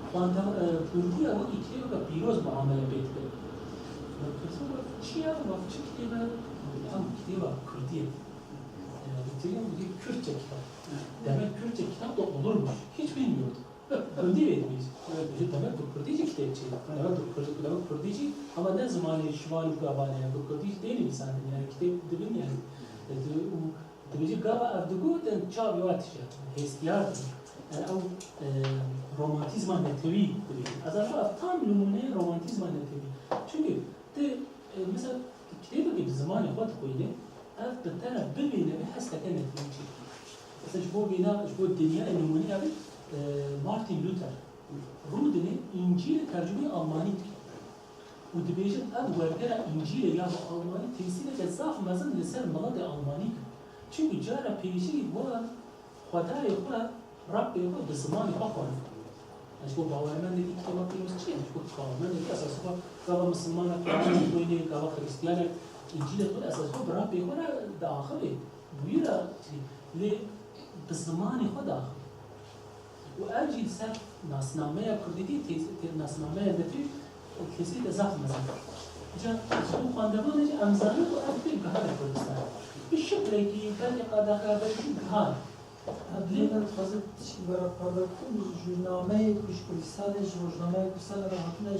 Xwendem, e, Kurdiya wekî kitêbeke pîroz muamele pê dikir. Min pirsin, got, çi ye? Got, çi kitêb e? Got, ya, kitêba Kurdî ye. E, gotiye, got, Kürtçe kitap. Demek Kürtçe kitap da olurmuş. Hiç bilmiyordum. Gundî vê dibêjî. Dibêjî, demek bi Kurdî jî kitêb çêdibin. Demek bi Kurdî, demek Kurdî jî, ama ne zimanê şivan û gavan e, bi Kurdî jî tê nivîsandin, yani kitêb dibin yani. E, di-, û Dibêje gava ev digot, em çavê wa tije, hêstiyar dibin. Yani ew, e, romantîzma netewî dibêjin. Ez ava ev tam nimûneyê romantîzma netewî. Çünkü tu, e, mesela kitêbekê bi zimanê xwe dixwînî, ev bi te re bibê nebê hesteke netewî çêdike. Mesela ji bo vêna, ji bo dinyayê nimûneya bê, e, Martin Luther rûdinê Încîlê tercumeyê Almanî dike. Û dibêjin, ev wergera Încîlê ya bi Almanî tesîreke zaf mezin li ser miletê Almanî kir. Çimkî cara pêşî wan Xwedayê xwe, Rebbê xwe bi zimanê xwe xwendibû. Ji bo bawermendekî kitêba pîroz çi ye? Ji bo karmendekî esasî xwe gava misilmanek Qur'anê dixwînê, gava Xiristiyanek Încîlê dixwîne, esasî xwe bi Rebbê xwe re diaxivê. Bûyî re lê bi zimanê xwe diaxivê. Û ev jî li ser nasnameya kurdîtî, tê-, tê-, nasnameya netewî tesîreke zaf mezin. Îca ji bo xwendevanê jî em zanin ku ev tê gihane Kurdistanê. Bi şikilekî, belkî qedexe, belkî gihane. Ev dibêje dixwaze tişkî bera parve bikim, ji nameyê ku ji Kurdistanê, ji rojnameya Kurdistanê re hatine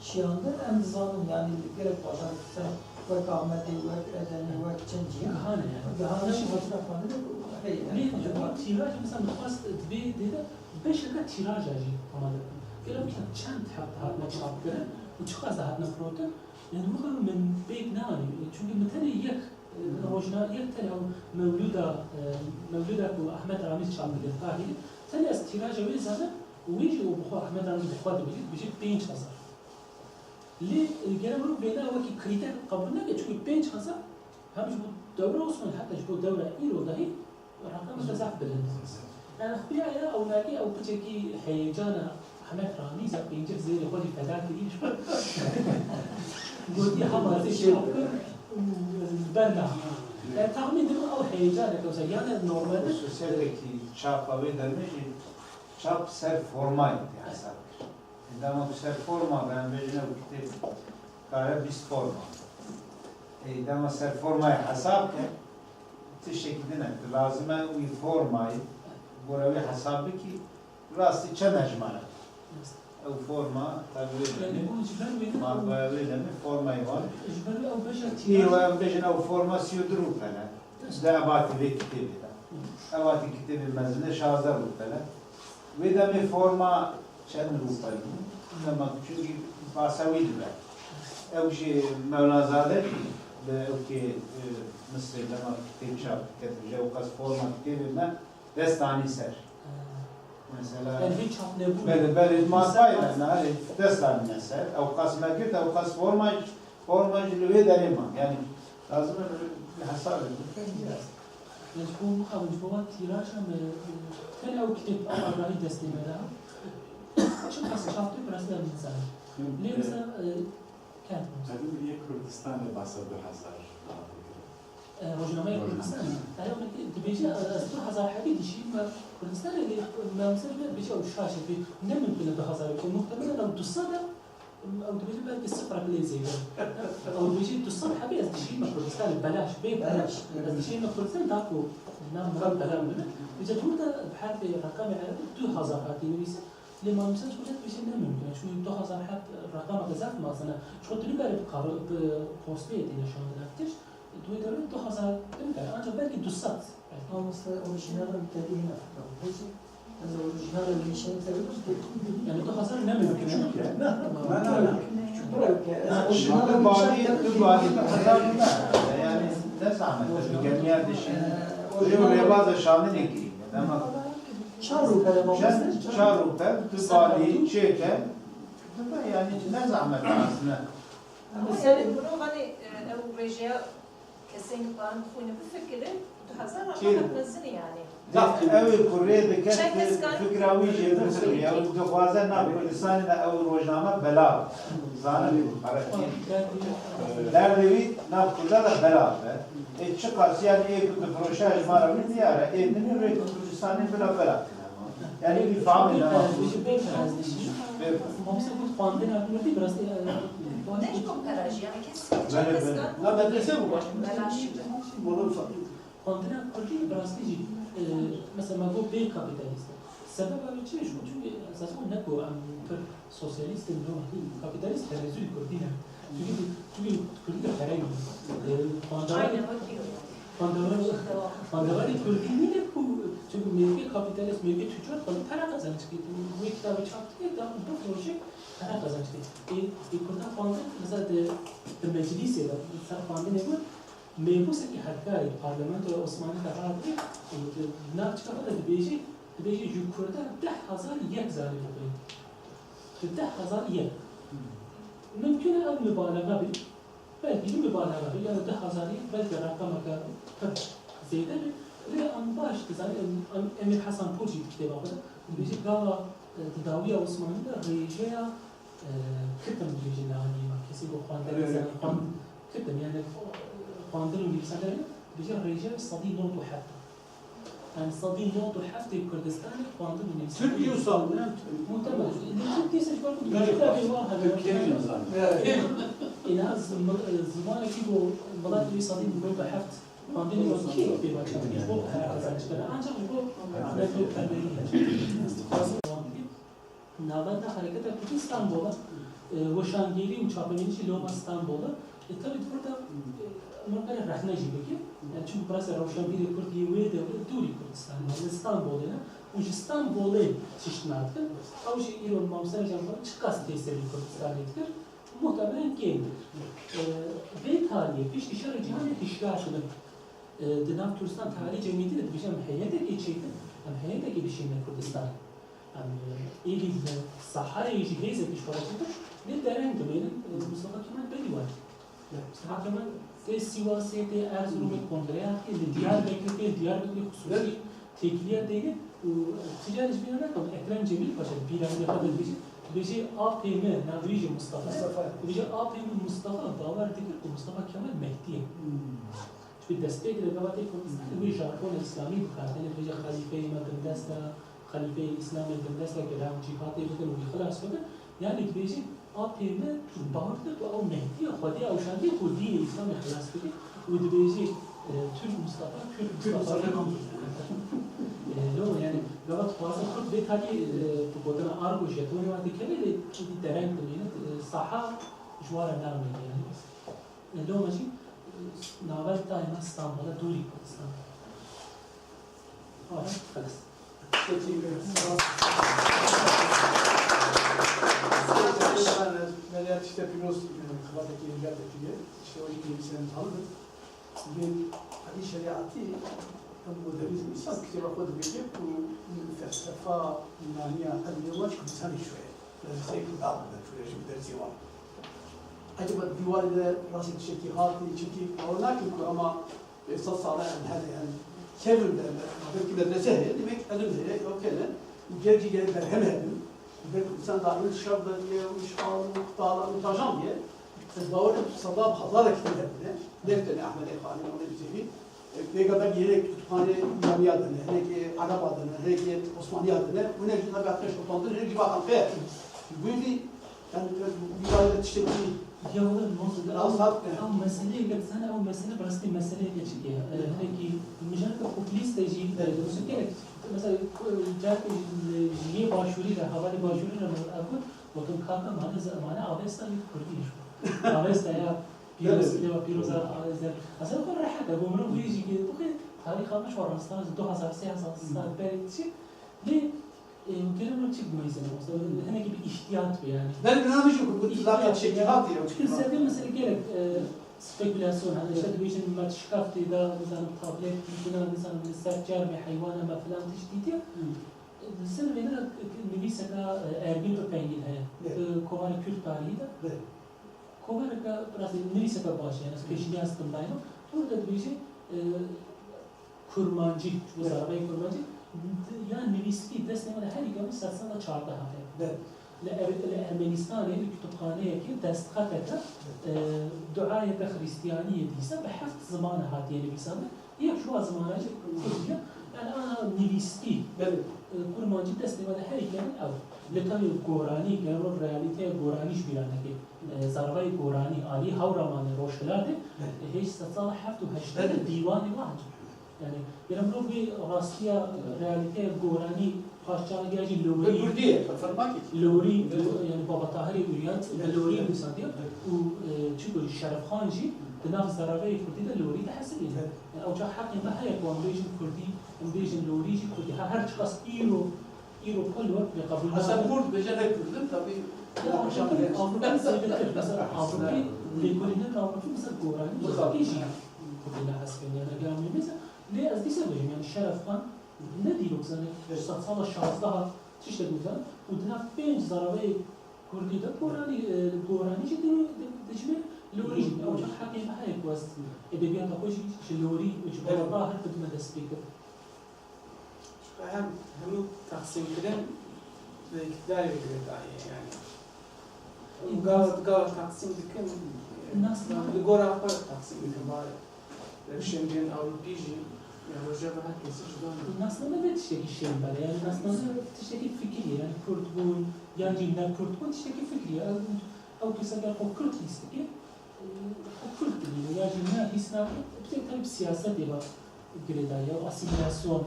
şiyandin, em dizanin, yanî li gelek bajarên Kurdistanê, wek Amedê, wek Edenê, wek çend cî, gihane yani. Gihane, hatine xwendinê ku heye, yani. Lê ji bo tîraja, mesela, min xwest divê dê de beşeke tîraja jî amade bikin. Gelo kitêb çend heb hatine çapkirin û çiqas de hatine firotin? Yani, mixabin min pêk neanî. Çünkü min tenê yek, e, rojna-, yek tenê ew Mewlûda, e, Mewlûda ku Ahmet Ramiz çap dikir Qahîrê, tenê ez tîraja wê zanim û wê jî û bi xwe Ahmet Ramiz bi xwe dibêjî, dibêjî pênc hezar. Lê, e, gere mirov vêna wekî krîter qebûl neke, çünkü pênc hezar hem ji bo dewra Osmanî heta ji bo dewra îro dahî reqemeke zaf bilind e. Yani, xuya ya ew nakê ew piçekî heyecana Ahmet Ramîza pêncî zêrê xwe jî feda kirî. Gotî hema zê çap kir û ez li ber naxim. Yani, texmîn dikim ew heyecaneke wisa, yani normalde. Hususiyetekî çapa wê demê jî çap ser formayê tê hesab kir. Dema ku ser forma be, em bêjin ew kitêb kare bîst forma. Ê, dema ser formayê hesab ke, tiştekî din e. Tu lazim e wî formayê, gora wî hesab bikî, rastî çend hejmar e? Ew forma, tabi wê demê, matbaya wê demê formayê wan. Ê, we em bêjin ew forma sî û du rûpel e. Di ebatî vê kitêbê de. Ebatî kitêbê mezin e, şazdeh rûpel e. Wê demê forma çend rûpel bû? Dema, çünkü basa wî dibe. Ew jî Mewlanzade jî li ewkê, e, Misrê dema kitêb çap dike, dibêje ew qas forma kitêbê me dest anî ser. Mesela, yani hiç çap nebû. Belê, belê, matbay ne, ne, hani dest danîne ser, ew qas me girt, ew qas forma, forma jî li wê derê man. Yani, lazim e bi hesabê. Yani, ji bo mixabin, ji bo van tîraja me, e, tenê ew kitêb ew agahî destê me de hat. Çiqas çap dê, bi rastî em nizanin. Lê mesela, e, Qedimî yê Kurdistanê behsa du hezar dikir. E, rojnameya Kurdistanê. Eya min dibêje, e, ez du hezar hebî dişîme Kurdistanê, lê me mesela dibêje ew şaş e, ne mimkun e du hezar bike. Muhtemelen ew du sed e, ew dibêje belkî sifrek lê zêde. Ew dibêje du sed hebî ez dişîme Kurdistanê belaş, bê pere. Ez dişîme Kurdistanê da ku nav miran bela min bibe. Dibêje dûr de bi herfê reqemê erebî du hezar hatî nivîsîn. Lê Mamoste Cewdet dibêje ne mimkun e, çunku du hezar heb reqemeke zaf mezin e. Çunku tu nikare bi kar-, bi posteyê têne şandin ev tişt, di wê dewrê du hezar tu nikare, ancak belkî du sed. Mamoste, orijinal em tevî hene fikra xwe jî. Ez orijinal em nîşanî tevî bû. Yani du hezar ne mimkun e. Ne, ne, ne. Bira ke, ez orijinal em nîşanî tevî bû. Du balî, du balî du hezar ne. Yani ne zahmet e, bi gemiya dişî. Ee, rêw rêbaza şandinê kirî. Dema Çar rûpel e, mamoste? Çend, çar rûpel, du balî, çêke. Dibe, yani ne zahmet aslında. Ama yani bunu hani, e, ew rêjeya kesên karin bixwîne bifikire, du hezar raqamek mezin e yani. Ew ê ku rê dike, fikra wî jê bifikire. Ew dixwaze nav Kurdistanê de ew rojname belav. Zanin ku pere. Derdê wî nav Kurda de belav be. Ê çiqas yani ê ku difiroşe ji me re wî diyar e, ê din rê Kurdistanê bila belav kine. Yani wî fehmê ne. Mamoste got xwendina kurdî bi rastî, e, ne ji bo pere jî, yani kes, kes kan. Na medrese bû baş. Belaş. Mola ufak. Xwendina kurdî bi rastî jî, e, mesela me got bê kapîtalîst e. Sebeba wê çi ye? Ji bo çunke esas ne ku em pir sosyalîst in, no, kapîtalîst terezûyê kurdî ne. Çunke, çunke kurdî de pere ye. E, xwendevanê, xwendevanê, xwendevanê kurdî nîne ku, çunke mêrikê kapîtalîst, mêrikê tucar xwendî pere qezenc dike. Wê kitabê çap dike, da bifroşe, pere qezenc dike. Ê, ê kurda xwendin, mesela di, di meclîsê de, di ser xwendinê got, Mêbûsekî hevkarê di Parlamentoya Osmanî de hatibû û di navçika xwe de dibêjî, dibêjî ji Kurda deh hezar yek zanî bixwîne. Ji deh hezar yek. Mimkun e ev mubalexa be, belkî jî mubalexa be, yani deh hezar yek belkî reqemeke pir zêde be. Lê em baş dizanin, em, em, Emîr Hesan Pûr jî di kitêba xwe de dibêje gava, e, di dawiya Osmanî de rêjeya Kitim dibêjin li aliyê me. Kesê ku xwendin nizane, xwend-, kitim, yani xwendin û nivîsandin, dibêje rêjeya sedî nod û heft. Yani sedî nod û heftê Kurdistanê xwendin û nivîsandin. Tirkî û sal ne? Muhtemel. Li Tirkiyê se ji ber ku Tirkî kitabê wan hebe. Tirkiyê nizane. Îna zim-, zimanekî ku miletê wî sedî nod û heft xwendinê wan kê pê ve çakiye? Ji bo pere qezenc kir. Ancak ji bo netewperweriyê. Navenda Hereketa Kurdî Stenbolê, e, weşangêrî û çapemenî jî loma Stenbolê. E, tabii burada, e, min qere rexne jî bike. Yani çünkü biraz rewşenbîrê Kurd yê wê dewrê dûrî Kurdistanê, yani Stenbolê ne. Û ji Stenbolê tişt nadikin. Ew jî îro mamoste Can Polat çiqas tesîrê Kurdistanê dikir. Muhtemelen kêm. E, vê tarihê piştî şerê cîhanê hişyar dibin. E, di nav Kurdistan tarihê cemiyetî de dibêje em heyetekê çêkin, em heyetekê bişîne Kurdistan. Em, e, êdî li Saharayê jî hêzekî ji xwe re çêtir, lê dereng dimênin, e, Mustafa Kemal berî wan. Mustafa Kemal tê Sîwasê, tê Erzurumê kongreya kê, li Diyarbekirê tê, li Diyarbekirê xisûsî têkiliya tê ye û, e, tu carî ji bîra nekim, Ekrem Cemîl Paşa di bîra min de xwe de dibêje, dibêje apê min, navê wî jî Mustafa ye, Mustafa. Dibêje apê min Mustafa bawer dikir ku Mustafa Kemal Mehdî ye. Hmm. Çi destpêkê de gava tê Kurdistanê wê jargona îslamî bikarin. Dibêje xelîfeyê me bindest e, xelîfeyê îslamê bindest e, gere em cîhadê bikin û wî xilas bikin. Yanî dibêje apê me bawer dike ku ew Mehdî ye, Xwedê ew şandiye ku dînê îslamê xilas bike û dibêje, e, Türk Mustafa, Kürt Mustafa. E, lo, yanî gava dixwaze Kurd vê tarî, e, bi gotina argo jetonê wan dikeve lê êdî dereng dimîne, e, saha ji wan re namîne yanî. Loma jî, e, navenda me Stenbolê dûrî Kurdistan. Ara, xelas. Teşekkür ederim. Sağ olun. Meryem tiştê pîroz, e, xebateke gelek kiriye. Îşte o jî nivîsên talib in. Bi alî şerîatî Ev modernîzm, îslam kitêba xwe dibêje ku felsefa Yunaniya qedîmê wan ji Kurdistanê çûye. Medreseyê Kurdan bûne, çûye ji dersê wan. Ecaba dîwarê de rastî tiştekî hatî, çimkî bawer nakim ku ema sed sala em hene, em kevin de, me, belkî medrese heye, demek ilim heye, ew kene, û gelek jî gelek berhem hebin. Belkî însan daîm şer de diye, û îşxal û qutala û tajan diye. Ez bawer im seda bi hezara kitêb hebine. Ne tenê Ehmedê Xanî, Mehmedê Cevî. Pêka belkî hinekî kutubxanê Yunaniya de ne, hinekî Ereba de ne, hinekî Osmaniya de ne, û hinek jî tabii hatine şopandin, hinek jî va em xêr. Ji bo vî, yani, dîwarê de tiştekî Ya wele mos-, ew, ew meseleyeke, dizane ew mesele bi rastî meseleyeke çi ye. E, hinekî mijareke populîst e jî, e, gelek, mesela, ku, careke ji, ji yê başûrî re, hevalê başûrî re me ev got, gotin, kaka mane, ze-, mane Avesta jî kurdî jî. Avesta ya pîroz, Evet. ya pîroza Avesta. Aslında xwe rehet e, bo mirov vê jî ki, bu ki tarîxa me ji xwe rastana, du hezar, sê hezar sal berê çi, lê, e, gerek were çi bimeyzene, mesela, hinekî bi îhtiyat be yani. Belkî nabêjim ku bu tilaka çekî hatiye, Çünkü serdê mesele gerek, e, spekulasyon, hani işte Evet. dibêjin me şikaf tê de, nizanim tablet dîtina, nizanim li ser çermê heywana me filan tişt dîtiye. Hı. Li ser vê de nivîseka, e, Ergin Öpengil heye. Evet. Li Kovara Kürt Tarihî de. Evet. Kovareke, rastî, nivîseke baş e, yani, ez pêşniyaz dikim daîma. Orada dibêje, e, kurmancî, ji bo Evet. zareveyê kurmancî, ya nivîskî destê me de herî kevin sed sala çardeh hatiye. Evet. Li Er-, li Ermenistanê, li kutubxaneyekê destxeteke, Evet. e, duayeke Xristiyaniyê dîse bi heft ziman hatiye nivîsandin. Yek ji wan zimanan jî Kurdî ye. Yani ana nivîskî, Belê. e, kurmancî destê me de herî kevin ew. Li tevî goranî, gelo realîteya goranî ji bîra neke. E, zarevayê goranî, alî Hewramanê, Rojhilatê, Belê. e, hêj sedsala heft û heştê de Belê. dîwanê wan. Yani, gelo mirov vê rastiya, realîteya goranî parçanek ya jî Bi lorî, Kurdî ye, bi fermakekî. lorî, Belê. yani Baba Tahirê Uryan, bi Belê. lorî nivîsandiye Belê. û, e, çi ku Şerefxan jî di nav zareveyê Kurdî de lorî dihesibîne. Belê. Yani, ew çax heqê me heye ku em bêjin Kurdî, em bêjin lorî jî Kurdî. Ha, her çiqas îro, îro ku lor pê qebûl Ya sen nake. Kurd bêje ne Kurd in, tabii. Ya, Avrupî, Avrupî zêdetir. Mesela, Avrupî, lêkolînên Avrupî, mesela, goranî Mesela. zêdetir jî Kurdî nehesibîne. Yani, eger em bêjin, lê ez dîsa bêjim, yani, Şerefxan ne dîrok zane, Evet. sed sala şazdeh tiştek dizane û di nav pênc zareveyê Kurdî de goranî, e, goranî jî di-, di-, dijî lorî jî. Ew çax heqê me heye ku ez edebiyata xwe jî ji lorî û ji Evet. Baba Tahir bidime destpêkir. Hem, hemû teqsîmkirin bi îktidarê ve girêdayî ye, yani. Gava, gava teqsîm dikin, Nasnameya li gora xwe teqsîm dikin, ba rewşenbîrên Ewropî jî, ya rojeva her kesî ji dan. Nasname ne tiştekî şênber e, yani nasname tiştekî fikirî ye, yani Kurdbûn, yan jî ne Kurdbûn tiştekî fikirî ye. Ew, ew kes eger xwe Kurd hîs dike, xwe Kurd dibîne, ya jî ne hîs nake, bi tek tenê bi siyasetê ve girêdayî ye, asîmîlasyon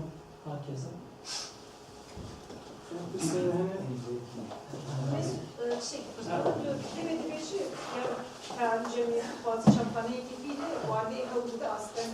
hakeza. Mesut, e, şey, Mustafa diyor, dibê dibêjî, ya, ka cemiyet xwazî çapxaneyekî bîne, û anê hewl bide asteng.